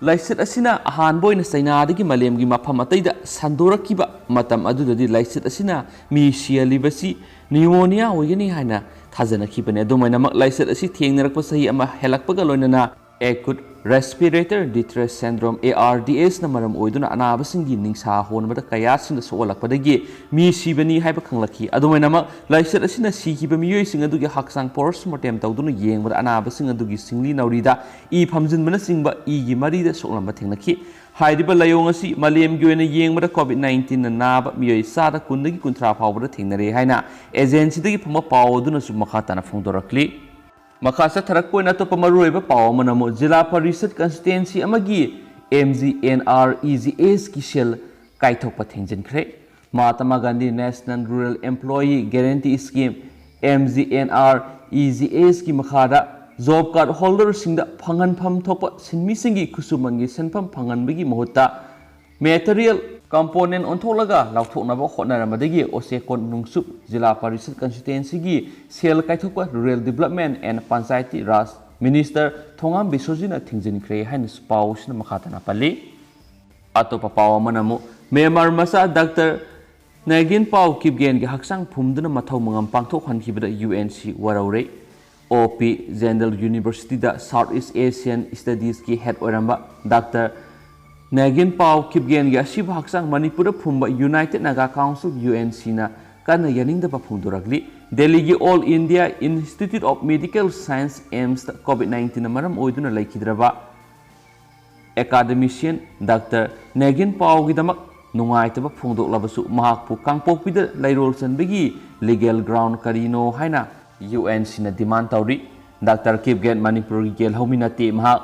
ꯂꯥꯏꯆꯠ ꯑꯁꯤꯅ ꯑꯍꯥꯟꯕ ꯑꯣꯏꯅ ꯆꯩꯅꯥꯗꯒꯤ ꯃꯥꯂꯦꯝꯒꯤ ꯃꯐꯝ ꯑꯇꯩꯗ ꯁꯟꯗꯣꯔꯛꯈꯤꯕ ꯃꯇꯝ ꯑꯗꯨꯗꯗꯤ ꯂꯥꯏꯆꯠ ꯑꯁꯤꯅ ꯃꯤ ꯁꯤꯍꯜꯂꯤꯕꯁꯤ pneumonia ꯑꯣꯏꯒꯅꯤ ꯍꯥꯏꯅ ꯊꯥꯖꯅꯈꯤꯕꯅꯤ꯫ ꯑꯗꯨꯃꯥꯏꯅꯃꯛ ꯂꯥꯏꯆꯠ ꯑꯁꯤ ꯊꯦꯡꯅꯔꯛꯄ ꯆꯍꯤ ꯑꯃ ꯍꯦꯜꯂꯛꯄꯒ ꯂꯣꯏꯅꯅ acute respiratory distress syndrome, ARDS ꯅ ꯃꯔꯝ ꯑꯣꯏꯗꯨꯅ ꯑꯅꯥꯕꯁꯤꯡꯒꯤ ꯅꯤꯡꯁꯥ ꯍꯣꯟꯕꯗ ꯀꯌꯥꯁꯤꯡꯗ ꯁꯣꯛꯍꯜꯂꯛꯄꯗꯒꯤ ꯃꯤ ꯁꯤꯕꯅꯤ ꯍꯥꯏꯕ ꯈꯪꯂꯛꯈꯤ꯫ ꯑꯗꯨꯃꯥꯏꯅꯃꯛ ꯂꯥꯏꯆꯠ ꯑꯁꯤꯅ ꯁꯤꯈꯤꯕ ꯃꯤꯑꯣꯏꯁꯤꯡ ꯑꯗꯨꯒꯤ ꯍꯛꯆꯥꯡ post mortem ꯇꯧꯗꯨꯅ ꯌꯦꯡꯕꯗ ꯑꯅꯥꯕꯁꯤꯡ ꯑꯗꯨꯒꯤ ꯁꯤꯡꯂꯤ ꯅꯥꯎꯔꯤꯗ ꯏ ꯐꯝꯖꯤꯟꯕꯅꯆꯤꯡꯕ ꯏꯒꯤ ꯃꯔꯤꯗ ꯁꯣꯛꯂꯝꯕ ꯊꯦꯡꯅꯈꯤ꯫ ꯍꯥꯏꯔꯤꯕ ꯂꯥꯏꯑꯣꯡ ꯑꯁꯤ ꯃꯥꯂꯦꯝꯒꯤ ꯑꯣꯏꯅ ꯌꯦꯡꯕꯗ COVID nineteen ꯅ ꯅꯥꯕ ꯃꯤꯑꯣꯏ ꯆꯥꯗ ꯀꯨꯟꯗꯒꯤ ꯀꯨꯟꯊ꯭ꯔꯥ ꯐꯥꯎꯕꯗ ꯊꯦꯡꯅꯔꯦ ꯍꯥꯏꯅ agency ꯗꯒꯤ ꯐꯪꯕ ꯄꯥꯎ ꯑꯗꯨꯅꯁꯨ ꯃꯈꯥ ꯇꯥꯅ ꯐꯣꯡꯗꯣꯔꯛꯂꯤ꯫ ꯃꯈꯥ ꯆꯠꯊꯔꯛꯄ ꯑꯣꯏꯅ ꯑꯇꯣꯞꯄ ꯃꯔꯨꯑꯣꯏꯕ ꯄꯥꯎ ꯑꯃꯅ ꯑꯃꯨꯛ ꯖꯤꯂꯥ ꯄꯔꯤꯁꯠ constituency ꯑꯃꯒꯤ MGNREGS ꯀꯤ ꯁꯦꯜ ꯀꯥꯏꯊꯣꯛꯄ ꯊꯤꯡꯖꯤꯟꯈ꯭ꯔꯦ꯫ Mahatma Gandhi National Rural Employee Guarantee Scheme, MGNREGS ꯀꯤ ꯃꯈꯥꯗ job card holder ꯁꯤꯡꯗ ꯐꯪꯍꯟꯐꯝ ꯊꯣꯛꯄ ꯁꯤꯟꯃꯤꯁꯤꯡꯒꯤ ꯈꯨꯠꯁꯨꯃꯟꯒꯤ ꯁꯦꯟꯐꯝ ꯐꯪꯍꯟꯕꯒꯤ ꯃꯍꯨꯠꯇ material component ꯑꯣꯟꯊꯣꯛꯂꯒ ꯂꯥꯎꯊꯣꯛꯅꯕ ꯍꯣꯠꯅꯔꯝꯕꯗꯒꯤ ꯑꯣꯆꯦꯀꯣꯟ ꯅꯣꯡꯆꯨꯞ ꯖꯤꯂꯥ ꯄꯔꯤꯁꯠ constituency ꯒꯤ ꯁꯦꯜ ꯀꯥꯏꯊꯣꯛꯄ Rural Development and Panchayati Raj Minister ꯊꯣꯉꯥꯝ ꯕꯤꯁ꯭ꯋꯖꯤꯠꯅ ꯊꯤꯡꯖꯤꯟꯈ꯭ꯔꯦ ꯍꯥꯏꯅꯁꯨ ꯄꯥꯎꯁꯤꯅ ꯃꯈꯥ ꯇꯥꯅ ꯄꯜꯂꯤ꯫ ꯑꯇꯣꯞꯄ ꯄꯥꯎ ꯑꯃꯅ ꯑꯃꯨꯛ ꯃ꯭ꯌꯥꯟꯃꯥꯔ ꯃꯆꯥ ꯗꯥꯛꯇꯔ ꯅꯦꯒꯤꯟ ꯄꯥꯎ ꯀꯤꯞꯒꯦꯟꯒꯤ ꯍꯛꯆꯥꯡ ꯐꯨꯝꯗꯨꯅ ꯃꯊꯧ ꯃꯉꯝ ꯄꯥꯡꯊꯣꯛꯍꯟꯈꯤꯕꯗ UNC ꯋꯥꯔꯧꯔꯦ꯫ ꯑꯣ ꯄꯤ ꯖꯤꯟꯗꯜ University ꯗ South East Asian Studies ꯀꯤ head ꯑꯣꯏꯔꯝꯕ ꯗꯥꯛꯇꯔ ꯅꯦꯒꯤꯟ ꯄꯥꯎ ꯀꯤꯞꯒꯦꯟꯒꯤ ꯑꯁꯤꯕ ꯍꯛꯆꯥꯡ ꯃꯅꯤꯄꯨꯔꯗ ꯐꯨꯝꯕ United Naga Council, UNC ꯅ ꯀꯟꯅ ꯌꯥꯅꯤꯡꯗꯕ ꯐꯣꯡꯗꯣꯔꯛꯂꯤ꯫ ꯗꯦꯜꯂꯤꯒꯤ All India Institute of Medical Science, AIIMS ꯇ COVID nineteen ꯅ ꯃꯔꯝ ꯑꯣꯏꯗꯨꯅ ꯂꯩꯈꯤꯗ꯭ꯔꯕ academician ꯗꯥꯛꯇꯔ ꯅꯦꯒꯤꯟ ꯄꯥꯎꯒꯤꯗꯃꯛ ꯅꯨꯡꯉꯥꯏꯇꯕ ꯐꯣꯡꯗꯣꯛꯂꯕꯁꯨ, ꯃꯍꯥꯛꯄꯨ ꯀꯥꯡꯄꯣꯛꯄꯤꯗ ꯂꯩꯔꯣꯜ ꯆꯟꯕꯒꯤ legal ground ꯀꯔꯤꯅꯣ ꯍꯥꯏꯅ UNC ꯅ demand ꯇꯧꯔꯤ꯫ ꯗꯥꯛꯇꯔ ꯀꯤꯞꯒꯦꯟ ꯃꯅꯤꯄꯨꯔꯒꯤ ꯒꯦꯜꯍꯧꯃꯤ ꯅꯠꯇꯦ꯫ ꯃꯍꯥꯛ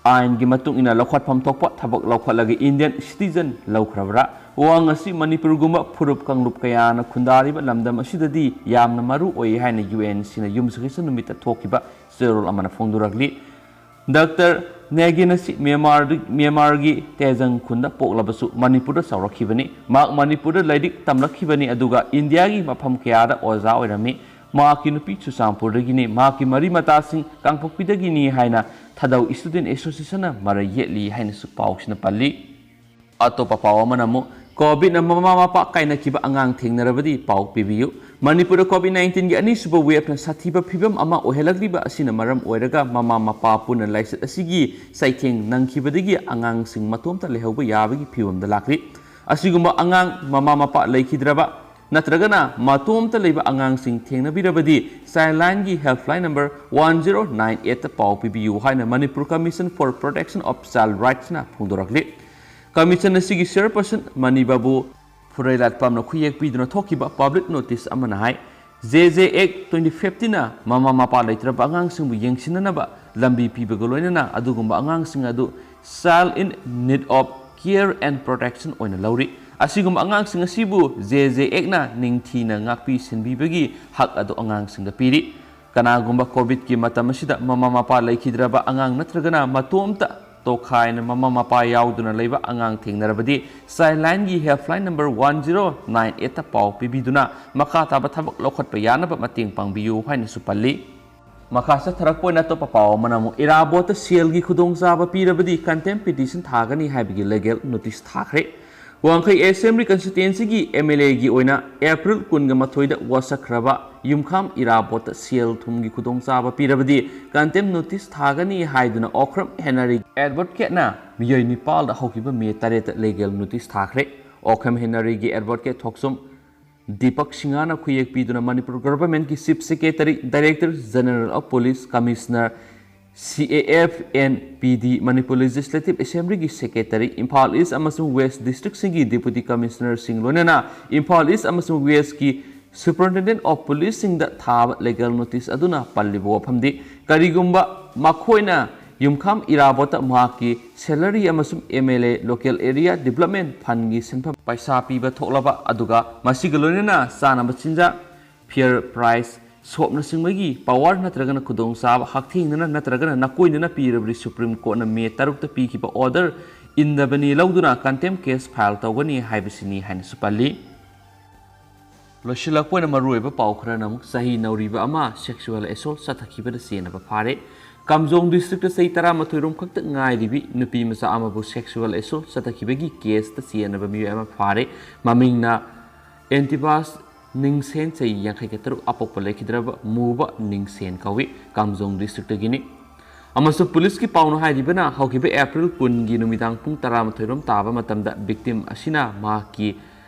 ꯑꯥꯏꯟꯒꯤ ꯃꯇꯨꯡ ꯏꯟꯅ ꯂꯧꯈꯠꯐꯝ ꯊꯣꯛꯄ ꯊꯕꯛ ꯂꯧꯈꯠꯂꯒ Indian citizen ꯂꯧꯈ꯭ꯔꯕ꯭ꯔꯥ? ꯋꯥꯍꯪ ꯑꯁꯤ ꯃꯅꯤꯄꯨꯔꯒꯨꯝꯕ ꯐꯨꯔꯨꯞ ꯀꯥꯡꯂꯨꯞ ꯀꯌꯥꯅ ꯈꯨꯟꯗꯥꯔꯤꯕ ꯂꯝꯗꯝ ꯑꯁꯤꯗꯗꯤ ꯌꯥꯝꯅ ꯃꯔꯨ ꯑꯣꯏ ꯍꯥꯏꯅ UNC ꯅ ꯌꯨꯝꯁꯀꯩꯁ ꯅꯨꯃꯤꯠꯇ ꯊꯣꯛꯈꯤꯕ ꯆꯦꯔꯣꯜ ꯑꯃꯅ ꯐꯣꯡꯗꯣꯔꯛꯂꯤ꯫ ꯗꯥꯛꯇꯔ ꯅꯦꯒꯤꯟ ꯑꯁꯤ ꯃ꯭ꯌꯥꯟꯃꯥꯔꯗ-, ꯃ꯭ꯌꯥꯟꯃꯥꯔꯒꯤ ꯇꯦꯖꯪ ꯈꯨꯟꯗ ꯄꯣꯛꯂꯕꯁꯨ ꯃꯅꯤꯄꯨꯔꯗ ꯆꯥꯎꯔꯛꯈꯤꯕꯅꯤ꯫ ꯃꯍꯥꯛ ꯃꯅꯤꯄꯨꯔꯗ ꯂꯥꯏꯔꯤꯛ ꯇꯝꯂꯛꯈꯤꯕꯅꯤ, ꯑꯗꯨꯒ ꯏꯟꯗꯤꯌꯥꯒꯤ ꯃꯐꯝ ꯀꯌꯥꯗ ꯑꯣꯖꯥ ꯑꯣꯏꯔꯝꯃꯤ꯫ ꯃꯍꯥꯛꯀꯤ ꯅꯨꯄꯤ ꯆꯨꯔꯆꯥꯟꯄꯨꯔꯗꯒꯤꯅꯤ꯫ ꯃꯍꯥꯛꯀꯤ ꯃꯔꯤ ꯃꯇꯥꯁꯤꯡ ꯀꯥꯡꯄꯣꯛꯄꯤꯗꯒꯤꯅꯤ ꯍꯥꯏꯅ ꯊꯥꯗꯧ ꯁ꯭ꯇꯨꯗꯦꯟꯠ ꯑꯦꯁꯣꯁꯤꯌꯦꯁꯟꯅ ꯃꯔꯩ ꯌꯦꯠꯂꯤ ꯍꯥꯏꯅꯁꯨ ꯄꯥꯎꯁꯤꯅ ꯄꯜꯂꯤ꯫ ꯑꯇꯣꯞꯄ ꯄꯥꯎ ꯑꯃꯅ ꯑꯃꯨꯛ, ꯀꯣꯚꯤꯗꯅ ꯃꯃꯥ ꯃꯄꯥ ꯀꯥꯏꯅꯈꯤꯕ ꯑꯉꯥꯡ ꯊꯦꯡꯅꯔꯕꯗꯤ ꯄꯥꯎ ꯄꯤꯕꯤꯌꯨ꯫ ꯃꯅꯤꯄꯨꯔꯗ ꯀꯣꯚꯤꯗ ꯅꯥꯏꯟꯇꯤꯟꯒꯤ ꯑꯅꯤꯁꯨꯕ ꯋꯦꯕꯅ ꯁꯥꯊꯤꯕ ꯐꯤꯕꯝ ꯑꯃ ꯑꯣꯏꯍꯜꯂꯛꯂꯤꯕ ꯑꯁꯤꯅ ꯃꯔꯝ ꯑꯣꯏꯔꯒ ꯃꯃꯥ ꯃꯄꯥ ꯄꯨꯟꯅ ꯂꯥꯏꯆꯠ ꯑꯁꯤꯒꯤ ꯆꯩꯊꯦꯡ ꯅꯪꯈꯤꯕꯗꯒꯤ ꯑꯉꯥꯡꯁꯤꯡ ꯃꯇꯣꯝꯇ ꯂꯩꯍꯧꯕ ꯌꯥꯕꯒꯤ ꯐꯤꯕꯝꯗ ꯂꯥꯛꯂꯤ꯫ ꯑꯁꯤꯒꯨꯝꯕ ꯑꯉꯥꯡ ꯃꯃꯥ ꯃꯄꯥ ꯂꯩꯈꯤꯗ꯭ꯔꯕ ꯅꯠꯇ꯭ꯔꯒꯅ ꯃꯇꯣꯝꯇ ꯂꯩꯕ ꯑꯉꯥꯡꯁꯤꯡ ꯊꯦꯡꯅꯕꯤꯔꯕꯗꯤ Childlineꯒꯤ helpline number one zero nine eight ꯄꯥꯎ ꯄꯤꯕꯤꯌꯨ ꯍꯥꯏꯅ Manipur Commission for Protection of Child Rightsꯅ ꯐꯣꯡꯗꯣꯔꯛꯂꯤ꯫ ꯀꯃꯤꯁꯟ ꯑꯁꯤꯒꯤ ꯆꯤꯌꯔꯄꯔꯁꯟ ꯃꯅꯤ ꯕꯥꯕꯨ ꯐꯨꯔꯩꯂꯥꯠꯄꯝꯅ ꯈꯨꯌꯦꯛ ꯄꯤꯗꯨꯅ ꯊꯣꯛꯈꯤꯕ ꯄꯕ꯭ꯂꯤꯛ ꯅꯣꯇꯤꯁ ꯑꯃꯅ ꯍꯥꯏ, J J Act twenty fiftyꯅ ꯃꯃꯥ ꯃꯄꯥ ꯂꯩꯇ꯭ꯔꯕ ꯑꯉꯥꯡꯁꯤꯡꯕꯨ ꯌꯦꯡꯁꯤꯟꯅꯅꯕ ꯂꯝꯕꯤ ꯄꯤꯕꯒ ꯂꯣꯏꯅꯅ ꯑꯗꯨꯒꯨꯝꯕ ꯑꯉꯥꯡꯁꯤꯡ ꯑꯗꯨ Child in Need of Care and Protection ꯑꯣꯏꯅ ꯂꯧꯔꯤ꯫ ꯑꯁꯤꯒꯨꯝꯕ ꯑꯉꯥꯡꯁꯤꯡ ꯑꯁꯤꯕꯨ J J Actꯅ ꯅꯤꯡꯊꯤꯅ ꯉꯥꯛꯄꯤ ꯁꯦꯟꯕꯤꯕꯒꯤ ꯍꯛ ꯑꯗꯨ ꯑꯉꯥꯡꯁꯤꯡꯗ ꯄꯤꯔꯤ꯫ ꯀꯅꯥꯒꯨꯝꯕ ꯀꯣꯚꯤꯗꯀꯤ ꯃꯇꯝ ꯑꯁꯤꯗ ꯃꯃꯥ ꯃꯄꯥ ꯂꯩꯈꯤꯗ꯭ꯔꯕ ꯑꯉꯥꯡ ꯅꯠꯇ꯭ꯔꯒꯅ ꯃꯇꯣꯝꯇ ꯇꯣꯈꯥꯏꯅ ꯃꯃꯥ ꯃꯄꯥ ꯌꯥꯎꯗꯨꯅ ꯂꯩꯕ ꯑꯉꯥꯡ ꯊꯦꯡꯅꯔꯕꯗꯤ Childlineꯒꯤ helpline number one zero nine eight ꯄꯥꯎ ꯄꯤꯕꯤꯗꯨꯅ ꯃꯈꯥ ꯇꯥꯕ ꯊꯕꯛ ꯂꯧꯈꯠꯄ ꯌꯥꯅꯕ ꯃꯇꯦꯡ ꯄꯥꯡꯕꯤꯌꯨ ꯍꯥꯏꯅꯁꯨ ꯄꯜꯂꯤ꯫ ꯃꯈꯥ ꯆꯠꯊꯔꯛꯄ ꯑꯣꯏꯅ ꯑꯇꯣꯞꯄ ꯄꯥꯎ ꯑꯃꯅ ꯑꯃꯨꯛ ꯏꯔꯥꯕꯣꯠꯇ ꯁꯦꯜꯒꯤ ꯈꯨꯗꯣꯡꯆꯥꯕ ꯄꯤꯔꯕꯗꯤ contempt petition ꯊꯥꯒꯅꯤ ꯍꯥꯏꯕꯒꯤ legal notice ꯊꯥꯈ꯭ꯔꯦ꯫ ꯋꯥꯡꯈꯩ Assembly Constituencyꯒꯤ MLAꯒꯤ ꯑꯣꯏꯅ April ꯀꯨꯟꯒ ꯃꯥꯊꯣꯏꯗ ꯋꯥꯁꯛꯈ꯭ꯔꯕ ꯌꯨꯝꯈꯥꯝ ꯏꯔꯥꯕꯣꯠꯇ ꯁꯦꯜ ꯊꯨꯝꯒꯤ ꯈꯨꯗꯣꯡꯆꯥꯕ ꯄꯤꯔꯕꯗꯤ contempt notice ꯊꯥꯒꯅꯤ ꯍꯥꯏꯗꯨꯅ ꯑꯣꯈ꯭ꯔꯝ ꯍꯦꯅꯔꯤ advocateꯅ ꯃꯤꯑꯣꯏ ꯅꯤꯄꯥꯜꯗ ꯍꯧꯈꯤꯕ ꯃꯦ ꯇꯔꯦꯠꯇ legal notice ꯊꯥꯈ꯭ꯔꯦ꯫ ꯑꯣꯈ꯭ꯔꯝ ꯍꯦꯅꯔꯤꯒꯤ advocate ꯊꯣꯛꯆꯣꯝ ꯗꯤꯄꯛ ꯁꯤꯡꯍꯅ ꯈꯨꯌꯦꯛ ꯄꯤꯗꯨꯅ Manipur ꯒꯚꯔꯟꯃꯦꯟꯠꯀꯤ Chief Secretary, Director General of Police, Commissioner, CAF and PD, Manipur Legislative Assemblyꯒꯤ Secretary, Imphal East ꯑꯃꯁꯨꯡ West Districtꯁꯤꯡꯒꯤ Deputy Commissionerꯁꯤꯡ ꯂꯣꯏꯅꯅ ꯏꯝꯐꯥꯜ East ꯑꯃꯁꯨꯡ Westꯀꯤ Superintendent of Policeꯁꯤꯡꯗ ꯊꯥꯕ legal notice ꯑꯗꯨꯅ ꯄꯜꯂꯤꯕ ꯋꯥꯐꯝꯗꯤ, ꯀꯔꯤꯒꯨꯝꯕ ꯃꯈꯣꯏꯅ ꯌꯨꯝꯈꯥꯝ ꯏꯔꯥꯕꯣꯠꯇ ꯃꯍꯥꯛꯀꯤ salary ꯑꯃꯁꯨꯡ MLA Local Area Development Fundꯒꯤ ꯁꯦꯟꯐꯝ ꯄꯩꯁꯥ ꯄꯤꯕ ꯊꯣꯛꯂꯕ, ꯑꯗꯨꯒ ꯃꯁꯤꯒ ꯂꯣꯏꯅꯅ ꯆꯥꯅꯕ ꯆꯤꯟꯖꯥꯛ, fair price, ꯁꯣꯞꯅꯆꯤꯡꯕꯒꯤ ꯄꯋꯥꯔ ꯅꯠꯇ꯭ꯔꯒꯅ ꯈꯨꯗꯣꯡꯆꯥꯕ ꯍꯛꯊꯦꯡꯅꯅ ꯅꯠꯇ꯭ꯔꯒꯅ ꯅꯥꯀꯣꯏꯅꯅ ꯄꯤꯔꯕꯗꯤ ꯁꯨꯄ꯭ꯔꯤꯝ ꯀꯣꯔꯠꯅ ꯃꯦ ꯇꯔꯨꯛꯇ ꯄꯤꯈꯤꯕ ꯑꯣꯔꯗꯔ ꯏꯟꯗꯕꯅꯤ ꯂꯧꯗꯨꯅ ꯀꯟꯇꯦꯝ ꯀꯦꯁ ꯐꯥꯏꯜ ꯇꯧꯒꯅꯤ ꯍꯥꯏꯕꯁꯤꯅꯤ ꯍꯥꯏꯅꯁꯨ ꯄꯜꯂꯤ꯫ ꯂꯣꯏꯁꯤꯜꯂꯛꯄ ꯑꯣꯏꯅ ꯃꯔꯨꯑꯣꯏꯕ ꯄꯥꯎ ꯈꯔꯅ ꯑꯃꯨꯛ ꯆꯍꯤ ꯅꯧꯔꯤꯕ ꯑꯃ ꯁꯦꯛꯁꯨꯋꯦꯜ ꯑꯦꯁꯣꯜ ꯆꯠꯊꯈꯤꯕꯗ ꯆꯦꯟꯅꯕ ꯐꯥꯔꯦ꯫ ꯀꯥꯝꯖꯣꯡ ꯗꯤꯁꯇ꯭ꯔꯤꯛꯇ ꯆꯍꯤ ꯇꯔꯥꯃꯥꯊꯣꯏ ꯔꯣꯝ ꯈꯛꯇ ꯉꯥꯏꯔꯤꯕꯤ ꯅꯨꯄꯤ ꯃꯆꯥ ꯑꯃꯕꯨ ꯁꯦꯛꯁꯨꯋꯦꯜ ꯑꯦꯁꯣꯜ ꯆꯠꯊꯈꯤꯕꯒꯤ ꯀꯦꯁꯇ ꯆꯦꯟꯅꯕ ꯃꯤꯑꯣꯏ ꯑꯃ ꯐꯥꯔꯦ꯫ ꯃꯃꯤꯡꯅ ꯑꯦꯟꯇꯤꯕꯥꯁ ꯅꯤꯡꯁꯦꯟ, ꯆꯍꯤ ꯌꯥꯡꯈꯩꯒ ꯇꯔꯨꯛ, ꯑꯄꯣꯛꯄ ꯂꯩꯈꯤꯗ꯭ꯔꯕ ꯃꯨꯕ ꯅꯤꯡꯁꯦꯟ ꯀꯧꯏ, ꯀꯥꯝꯖꯣꯡ ꯗꯤꯁꯇ꯭ꯔꯤꯛꯇꯒꯤꯅꯤ꯫ ꯑꯃꯁꯨꯡ ꯄꯨꯂꯤꯁꯀꯤ ꯄꯥꯎꯅ ꯍꯥꯏꯔꯤꯕꯅ, ꯍꯧꯈꯤꯕ ꯑꯦꯄ꯭ꯔꯤꯜ ꯀꯨꯟꯒꯤ ꯅꯨꯃꯤꯗꯥꯡ ꯄꯨꯡ ꯇꯔꯥꯃꯥꯊꯣꯏ ꯔꯣꯝ ꯇꯥꯕ ꯃꯇꯝꯗ ꯚꯤꯛꯇꯤꯝ ꯑꯁꯤꯅ ꯃꯍꯥꯛꯀꯤ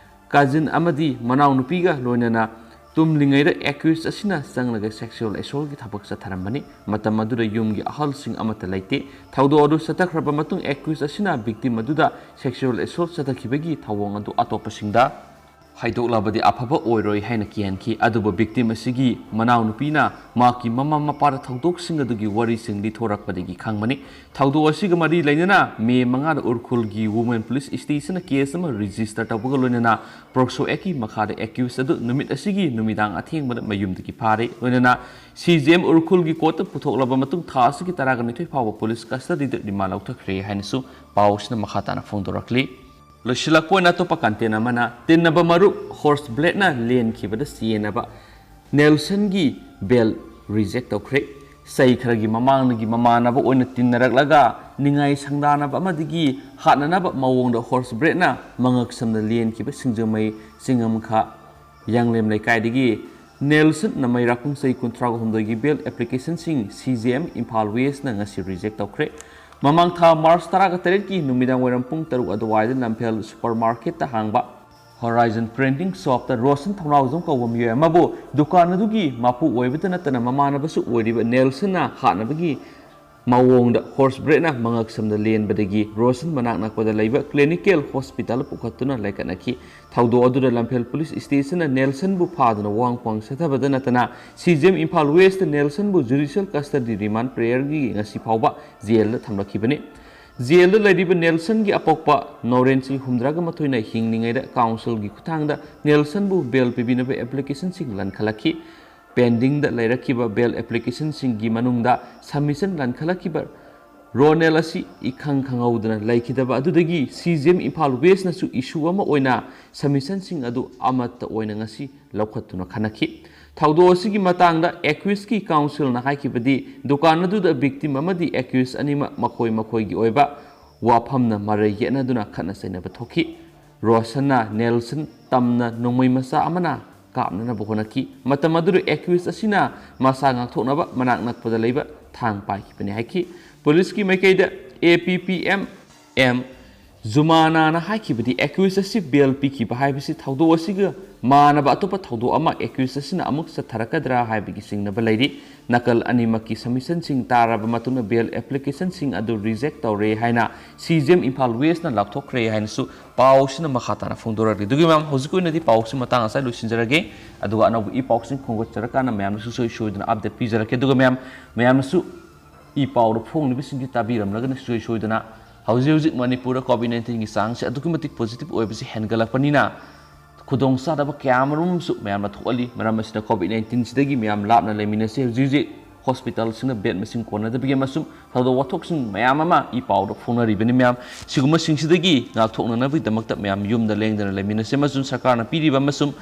ꯀꯖꯤꯟ ꯑꯃꯗꯤ ꯃꯅꯥꯎꯅꯨꯄꯤꯒ ꯂꯣꯏꯅꯅ ꯇꯨꯝꯂꯤꯉꯩꯗ ꯑꯦꯀ꯭ꯌꯨꯁ ꯑꯁꯤꯅ ꯆꯪꯂꯒ ꯁꯦꯛꯁꯨꯋꯦꯜ ꯑꯦꯁꯣꯜꯒꯤ ꯊꯕꯛ ꯆꯠꯊꯔꯝꯕꯅꯤ꯫ ꯃꯇꯝ ꯑꯗꯨꯗ ꯌꯨꯝꯒꯤ ꯑꯍꯜꯁꯤꯡ ꯑꯃꯠꯇ ꯂꯩꯇꯦ꯫ ꯊꯧꯗꯣꯛ ꯑꯗꯨ ꯆꯠꯊꯈ꯭ꯔꯕ ꯃꯇꯨꯡ ꯑꯦꯀ꯭ꯌꯨꯁ ꯑꯁꯤꯅ ꯚꯤꯛꯇꯤꯝ ꯑꯗꯨꯗ ꯁꯦꯛꯁꯨꯋꯦꯜ ꯑꯦꯁꯣꯜ ꯆꯠꯊꯈꯤꯕꯒꯤ ꯊꯧꯑꯣꯡ ꯑꯗꯨ ꯑꯇꯣꯞꯄꯁꯤꯡꯗ ꯍꯥꯏꯗꯣꯛꯂꯕꯗꯤ ꯑꯐꯕ ꯑꯣꯏꯔꯣꯏ ꯍꯥꯏꯅ ꯀꯤꯍꯟꯈꯤ꯫ ꯑꯗꯨꯕꯨ ꯚꯤꯛꯇꯤꯝ ꯑꯁꯤꯒꯤ ꯃꯅꯥꯎꯅꯨꯄꯤꯅ ꯃꯍꯥꯛꯀꯤ ꯃꯃꯥ ꯃꯄꯥꯗ ꯊꯧꯗꯣꯛꯁꯤꯡ ꯑꯗꯨꯒꯤ ꯋꯥꯔꯤꯁꯤꯡ ꯂꯤꯊꯣꯔꯛꯄꯗꯒꯤ ꯈꯪꯕꯅꯤ꯫ ꯊꯧꯗꯣꯛ ꯑꯁꯤꯒ ꯃꯔꯤ ꯂꯩꯅꯅ ꯃꯦ ꯃꯉꯥꯗ ꯎꯔꯈꯨꯜꯒꯤ ꯋꯨꯃꯦꯟ ꯄꯨꯂꯤꯁ ꯁ꯭ꯇꯦꯁꯟꯅ ꯀꯦꯁ ꯑꯃ ꯔꯦꯖꯤꯁꯇꯔ ꯇꯧꯕꯒ ꯂꯣꯏꯅꯅ ꯄꯣꯛꯁꯣ ꯑꯦꯛꯀꯤ ꯃꯈꯥꯗ ꯑꯦꯀ꯭ꯌꯨꯁ ꯑꯗꯨ ꯅꯨꯃꯤꯠ ꯑꯁꯤꯒꯤ ꯅꯨꯃꯤꯗꯥꯡ ꯑꯊꯦꯡꯕꯗ ꯃꯌꯨꯝꯗꯒꯤ ꯐꯥꯔꯦ꯫ ꯂꯣꯏꯅꯅ ꯁꯤ ꯖꯤ ꯑꯦꯝ ꯎꯔꯈꯨꯜꯒꯤ ꯀꯣꯔꯠꯇ ꯄꯨꯊꯣꯛꯂꯕ ꯃꯇꯨꯡ ꯊꯥ ꯑꯁꯤꯒꯤ ꯇꯔꯥꯒ ꯅꯤꯊꯣꯏ ꯐꯥꯎꯕ ꯄꯨꯂꯤꯁ ꯀꯁꯇꯗꯤꯗ ꯔꯤꯃꯥꯟ ꯂꯧꯊꯈ꯭ꯔꯦ ꯍꯥꯏꯅꯁꯨ ꯄꯥꯎ ꯑꯁꯤꯅ ꯃꯈꯥ ꯇꯥꯅ ꯐꯣꯡꯗꯣꯔꯛꯂꯤ꯫ ꯂꯣꯏꯁꯤꯜꯂꯛꯄ ꯑꯣꯏꯅ ꯑꯇꯣꯞꯄ ꯀꯟꯇꯦꯟ ꯑꯃꯅ, ꯇꯤꯟꯅꯕ ꯃꯔꯨꯞ ꯍꯣꯔꯁ ꯕ꯭ꯂꯦꯗꯅ ꯂꯦꯟꯈꯤꯕꯗ ꯆꯦꯟꯅꯕ ꯅꯦꯜꯁꯟꯒꯤ ꯕꯦꯜ ꯔꯤꯖꯦꯛ ꯇꯧꯈ꯭ꯔꯦ꯫ ꯆꯍꯤ ꯈꯔꯒꯤ ꯃꯃꯥꯡꯗꯒꯤ ꯃꯃꯥꯟꯅꯕ ꯑꯣꯏꯅ ꯇꯤꯟꯅꯔꯛꯂꯒ ꯅꯤꯡꯉꯥꯏ ꯁꯪꯗꯥꯅꯕ ꯑꯃꯗꯒꯤ ꯍꯥꯠꯅꯅꯕ ꯃꯑꯣꯡꯗ ꯍꯣꯔꯁ ꯕ꯭ꯂꯦꯗꯅ ꯃꯉꯛ ꯁꯝꯅ ꯂꯦꯟꯈꯤꯕ ꯁꯤꯡꯖꯃꯩ ꯆꯤꯡꯉꯝꯈꯥ ꯌꯥꯡꯂꯦꯝ ꯂꯩꯀꯥꯏꯗꯒꯤ ꯅꯦꯜꯁꯟ ꯅꯃꯩꯔꯥꯛꯄꯝ, ꯆꯍꯤ ꯀꯨꯟꯊ꯭ꯔꯥ ꯍꯨꯝꯗꯣꯏꯒꯤ ꯕꯦꯜ ꯑꯦꯄ꯭ꯂꯤꯀꯦꯁꯟꯁꯤꯡ ꯁꯤ ꯖꯤ ꯑꯦꯝ ꯏꯝꯐꯥꯜ ꯋꯦꯁꯅ ꯉꯁꯤ ꯔꯤꯖꯦꯛ ꯇꯧꯈ꯭ꯔꯦ꯫ ꯃꯃꯥꯡ ꯊꯥ ꯃꯥꯔꯆ ꯇꯔꯥꯒ ꯇꯔꯦꯠꯀꯤ ꯅꯨꯃꯤꯗꯥꯡ ꯋꯥꯏꯔꯝ ꯄꯨꯡ ꯇꯔꯨꯛ ꯑꯗꯨꯋꯥꯏꯗ ꯂꯝꯐꯦꯜ ꯁꯨꯄꯔ ꯃꯥꯔꯀꯦꯠꯇ ꯍꯥꯡꯕ ꯍꯣꯔꯥꯏꯖꯟ ꯄ꯭ꯔꯤꯟꯇꯤꯡ ꯁꯣꯞꯇ ꯔꯣꯁꯟ ꯊꯧꯅꯥꯎꯖꯝ ꯀꯧꯕ ꯃꯤꯑꯣꯏ ꯑꯃꯕꯨ ꯗꯨꯀꯥꯟ ꯑꯗꯨꯒꯤ ꯃꯄꯨ ꯑꯣꯏꯕꯇ ꯅꯠꯇꯅ ꯃꯃꯥꯟꯅꯕꯁꯨ ꯑꯣꯏꯔꯤꯕ ꯅꯦꯜꯁꯟꯅ ꯍꯥꯠꯅꯕꯒꯤ ꯃꯑꯣꯡꯗ ꯍꯣꯔꯁ ꯕ꯭ꯂꯦꯗꯅ ꯃꯉꯛ ꯁꯝꯅ ꯂꯦꯟꯕꯗꯒꯤ ꯔꯣꯁꯟ ꯃꯅꯥꯛ ꯅꯛꯄꯗ ꯂꯩꯕ ꯀ꯭ꯂꯤꯅꯤꯀꯦꯜ ꯍꯣꯁꯄꯤꯇꯥꯜꯗ ꯄꯨꯈꯠꯇꯨꯅ ꯂꯩꯈꯠꯅꯈꯤ꯫ ꯊꯧꯗꯣꯛ ꯑꯗꯨꯗ ꯂꯝꯐꯦꯜ ꯄꯨꯂꯤꯁ ꯁ꯭ꯇꯦꯁꯟꯅ ꯅꯦꯜꯁꯟꯕꯨ ꯐꯥꯗꯨꯅ ꯋꯥꯍꯪ ꯄꯨꯍꯪ ꯆꯠꯊꯕꯗ ꯅꯠꯇꯅ C J M Imphal west ꯅꯦꯜꯁꯟꯕꯨ ꯖꯨꯗꯤꯁꯤꯌꯦꯜ ꯀꯁꯇꯗꯤ ꯔꯤꯃꯥꯟ ꯄ꯭ꯔꯦꯌꯔꯒꯤ ꯉꯁꯤ ꯐꯥꯎꯕ ꯖꯦꯜꯗ ꯊꯝꯂꯛꯈꯤꯕꯅꯤ꯫ ꯖꯦꯜꯗ ꯂꯩꯔꯤꯕ ꯅꯦꯜꯁꯟꯒꯤ ꯑꯄꯣꯛꯄ ꯅꯣꯔꯦꯟ, ꯆꯍꯤ ꯍꯨꯝꯗ꯭ꯔꯥꯒ ꯃꯥꯊꯣꯏꯅ ꯍꯤꯡꯂꯤꯉꯩꯗ ꯀꯥꯎꯟꯁꯤꯜꯒꯤ ꯈꯨꯠꯊꯥꯡꯗ ꯅꯦꯜꯁꯟꯕꯨ ꯕꯦꯜ ꯄꯤꯕꯤꯅꯕ ꯑꯦꯄ꯭ꯂꯤꯀꯦꯁꯟꯁꯤꯡ ꯂꯟꯈꯠꯂꯛꯈꯤ꯫ ꯄꯦꯟꯗꯤꯡꯗ ꯂꯩꯔꯛꯈꯤꯕ ꯕꯦꯜ ꯑꯦꯄ꯭ꯂꯤꯀꯦꯁꯟꯁꯤꯡꯒꯤ ꯃꯅꯨꯡꯗ ꯁꯕꯃꯤꯁꯟ ꯂꯥꯟꯈꯠꯂꯛꯈꯤꯕ ꯔꯣꯅꯦꯜ ꯑꯁꯤ ꯏꯈꯪ ꯈꯪꯍꯧꯗꯅ ꯂꯩꯈꯤꯗꯕ ꯑꯗꯨꯗꯒꯤ ꯁꯤ ꯖꯤ ꯑꯦꯝ ꯏꯝꯐꯥꯜ ꯋꯦꯁꯅꯁꯨ ꯏꯁꯨ ꯑꯃ ꯑꯣꯏꯅ ꯁꯕꯃꯤꯁꯟꯁꯤꯡ ꯑꯗꯨ ꯑꯃꯠꯇ ꯑꯣꯏꯅ ꯉꯁꯤ ꯂꯧꯈꯠꯇꯨꯅ ꯈꯟꯅꯈꯤ꯫ ꯊꯧꯗꯣꯛ ꯑꯁꯤꯒꯤ ꯃꯇꯥꯡꯗ ꯑꯦꯀ꯭ꯌꯨꯁꯀꯤ ꯀꯥꯎꯟꯁꯤꯜꯅ ꯍꯥꯏꯈꯤꯕꯗꯤ ꯗꯨꯀꯥꯟ ꯑꯗꯨꯗ ꯚꯤꯛꯇꯤꯝ ꯑꯃꯗꯤ ꯑꯦꯀ꯭ꯌꯨꯁ ꯑꯅꯤꯃꯛ ꯃꯈꯣꯏ ꯃꯈꯣꯏꯒꯤ ꯑꯣꯏꯕ ꯋꯥꯐꯝꯅ ꯃꯔꯩ ꯌꯦꯠꯅꯗꯨꯅ ꯈꯠꯅ ꯆꯩꯅꯕ ꯊꯣꯛꯈꯤ꯫ ꯔꯣꯁꯟꯅ ꯅꯦꯜꯁꯟ ꯇꯝꯅ ꯅꯣꯡꯃꯩ ꯃꯆꯥ ꯑꯃꯅ ꯀꯥꯞꯅꯅꯕ ꯍꯣꯠꯅꯈꯤ꯫ ꯃꯇꯝ ꯑꯗꯨꯗ ꯑꯦꯀ꯭ꯌꯨꯁ ꯑꯁꯤꯅ ꯃꯁꯥ ꯉꯥꯛꯊꯣꯛꯅꯕ ꯃꯅꯥꯛ ꯅꯛꯄꯗ ꯂꯩꯕ ꯊꯥꯡ ꯄꯥꯏꯈꯤꯕꯅꯤ ꯍꯥꯏꯈꯤ꯫ ꯄꯨꯂꯤꯁꯀꯤ ꯃꯥꯏꯀꯩꯗ ꯑꯦ ꯄꯤ ꯄꯤ ꯑꯦꯝ ꯑꯦꯝ ꯖꯨꯃꯥꯅꯥꯅ ꯍꯥꯏꯈꯤꯕꯗꯤ ꯑꯦꯀ꯭ꯌꯨꯁ ꯑꯁꯤ ꯕꯦꯜ ꯄꯤꯈꯤꯕ ꯍꯥꯏꯕꯁꯤ ꯊꯧꯗꯣꯛ ꯑꯁꯤꯒ ꯃꯥꯟꯅꯕ ꯑꯇꯣꯞꯄ ꯊꯧꯗꯣꯛ ꯑꯃ ꯑꯦꯀ꯭ꯌꯨꯁ ꯑꯁꯤꯅ ꯑꯃꯨꯛ ꯆꯠꯊꯔꯛꯀꯗ꯭ꯔꯥ ꯍꯥꯏꯕꯒꯤ ꯆꯤꯡꯅꯕ ꯂꯩꯔꯤ꯫ ꯅꯥꯀꯜ ꯑꯅꯤꯃꯛꯀꯤ ꯁꯕꯃꯤꯁꯟꯁꯤꯡ ꯇꯥꯔꯕ ꯃꯇꯨꯡꯗ ꯕꯦꯜ ꯑꯦꯄ꯭ꯂꯤꯀꯦꯁꯟꯁꯤꯡ ꯑꯗꯨ ꯔꯤꯖꯦꯛ ꯇꯧꯔꯦ ꯍꯥꯏꯅ ꯁꯤ ꯖꯤ ꯑꯦꯝ ꯏꯝꯐꯥꯜ ꯋꯦꯁꯅ ꯂꯥꯎꯊꯣꯛꯈ꯭ꯔꯦ ꯍꯥꯏꯅꯁꯨ ꯄꯥꯎꯁꯤꯅ ꯃꯈꯥ ꯇꯥꯅ ꯐꯣꯡꯗꯣꯔꯛꯂꯤ꯫ ꯑꯗꯨꯒꯤ ꯃꯌꯥꯝ ꯍꯧꯖꯤꯛꯀꯤ ꯑꯣꯏꯅꯗꯤ ꯄꯥꯎꯁꯤ ꯃꯇꯥꯡ ꯑꯁꯤꯗ ꯂꯣꯏꯁꯤꯟꯖꯔꯒꯦ꯫ ꯑꯗꯨꯒ ꯑꯅꯧꯕ ꯏ ꯄꯥꯎꯁꯤꯡ ꯈꯣꯝꯒꯠꯆꯔꯀꯥꯟꯗ ꯃꯌꯥꯝꯅꯁꯨ ꯁꯨꯡꯁꯣꯏ ꯁꯣꯏꯗꯅ ꯑꯞꯗꯦꯠ ꯄꯤꯖꯔꯛꯀꯦ꯫ ꯑꯗꯨꯒ ꯃꯌꯥꯝ, ꯃꯌꯥꯝꯅꯁꯨ ꯏ ꯄꯥꯎꯗ ꯐꯣꯡꯂꯤꯕꯁꯤꯡꯁꯤ ꯇꯥꯕꯤꯔꯝꯂꯒꯅ ꯁꯨꯡꯁꯣꯏ ꯁꯣꯏꯗꯅ ꯍꯧꯖꯤꯛ ꯍꯧꯖꯤꯛ ꯃꯅꯤꯄꯨꯔꯗ ꯀꯣꯚꯤꯗ ꯅꯥꯏꯟꯇꯤꯟꯒꯤ ꯆꯥꯡꯁꯦ ꯑꯗꯨꯛꯀꯤ ꯃꯇꯤꯛ ꯄꯣꯖꯤꯇꯤꯚ ꯑꯣꯏꯕꯁꯤ ꯍꯦꯟꯒꯠꯂꯛꯄꯅꯤꯅ ꯈꯨꯗꯣꯡꯆꯥꯗꯕ ꯀꯌꯥ ꯑꯃꯔꯣꯝꯁꯨ ꯃꯌꯥꯝꯅ ꯊꯣꯛꯍꯜꯂꯤ꯫ ꯃꯔꯝ ꯑꯁꯤꯅ ꯀꯣꯚꯤꯗ ꯅꯥꯏꯟꯇꯤꯟꯁꯤꯗꯒꯤ ꯃꯌꯥꯝ ꯂꯥꯞꯅ ꯂꯩꯃꯤꯟꯅꯁꯤ꯫ ꯍꯧꯖꯤꯛ ꯍꯧꯖꯤꯛ ꯍꯣꯁꯄꯤꯇꯥꯜꯁꯤꯡꯅ ꯕꯦꯗ ꯃꯁꯤꯡ ꯀꯣꯟꯅꯗꯕꯒꯤ ꯑꯃꯁꯨꯡ ꯊꯧꯗꯣꯛ ꯋꯥꯊꯣꯛꯁꯤꯡ ꯃꯌꯥꯝ ꯑꯃ ꯏ ꯄꯥꯎꯗ ꯐꯣꯡꯅꯔꯤꯕꯅꯤ꯫ ꯃꯌꯥꯝ ꯁꯤꯒꯨꯝꯕꯁꯤꯡꯁꯤꯗꯒꯤ ꯉꯥꯛꯊꯣꯛꯅꯅꯕꯒꯤꯗꯃꯛꯇ ꯃꯌꯥꯝ ꯌꯨꯝꯗ ꯂꯦꯡꯗꯅ ꯂꯩꯃꯤꯟꯅꯁꯤ ꯑꯃꯁꯨꯡ ꯁꯔꯀꯥꯔꯅ ꯄꯤꯔꯤꯕ ꯑꯃꯁꯨꯡ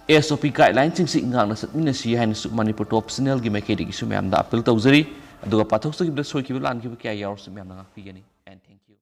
ꯑꯦꯁ ꯑꯣ ꯄꯤ ꯒꯥꯏꯗꯂꯥꯏꯟꯁꯤꯡꯁꯤ ꯉꯥꯛꯅ ꯆꯠꯃꯤꯟꯅꯁꯤ ꯍꯥꯏꯅꯁꯨ ꯃꯅꯤꯄꯨꯔ ꯇꯣꯞ ꯆꯦꯅꯦꯜꯒꯤ ꯃꯥꯏꯀꯩꯗꯒꯤꯁꯨ ꯃꯌꯥꯝꯗ ꯑꯄꯤꯜ ꯇꯧꯖꯔꯤ꯫ ꯑꯗꯨꯒ ꯄꯥꯊꯣꯛꯆꯈꯤꯕꯗ ꯁꯣꯏꯈꯤꯕ ꯂꯥꯟꯈꯤꯕ ꯀꯌꯥ ꯌꯥꯎꯔꯁꯨ ꯃꯌꯥꯝꯅ ꯉꯥꯛꯄꯤꯒꯅꯤ꯫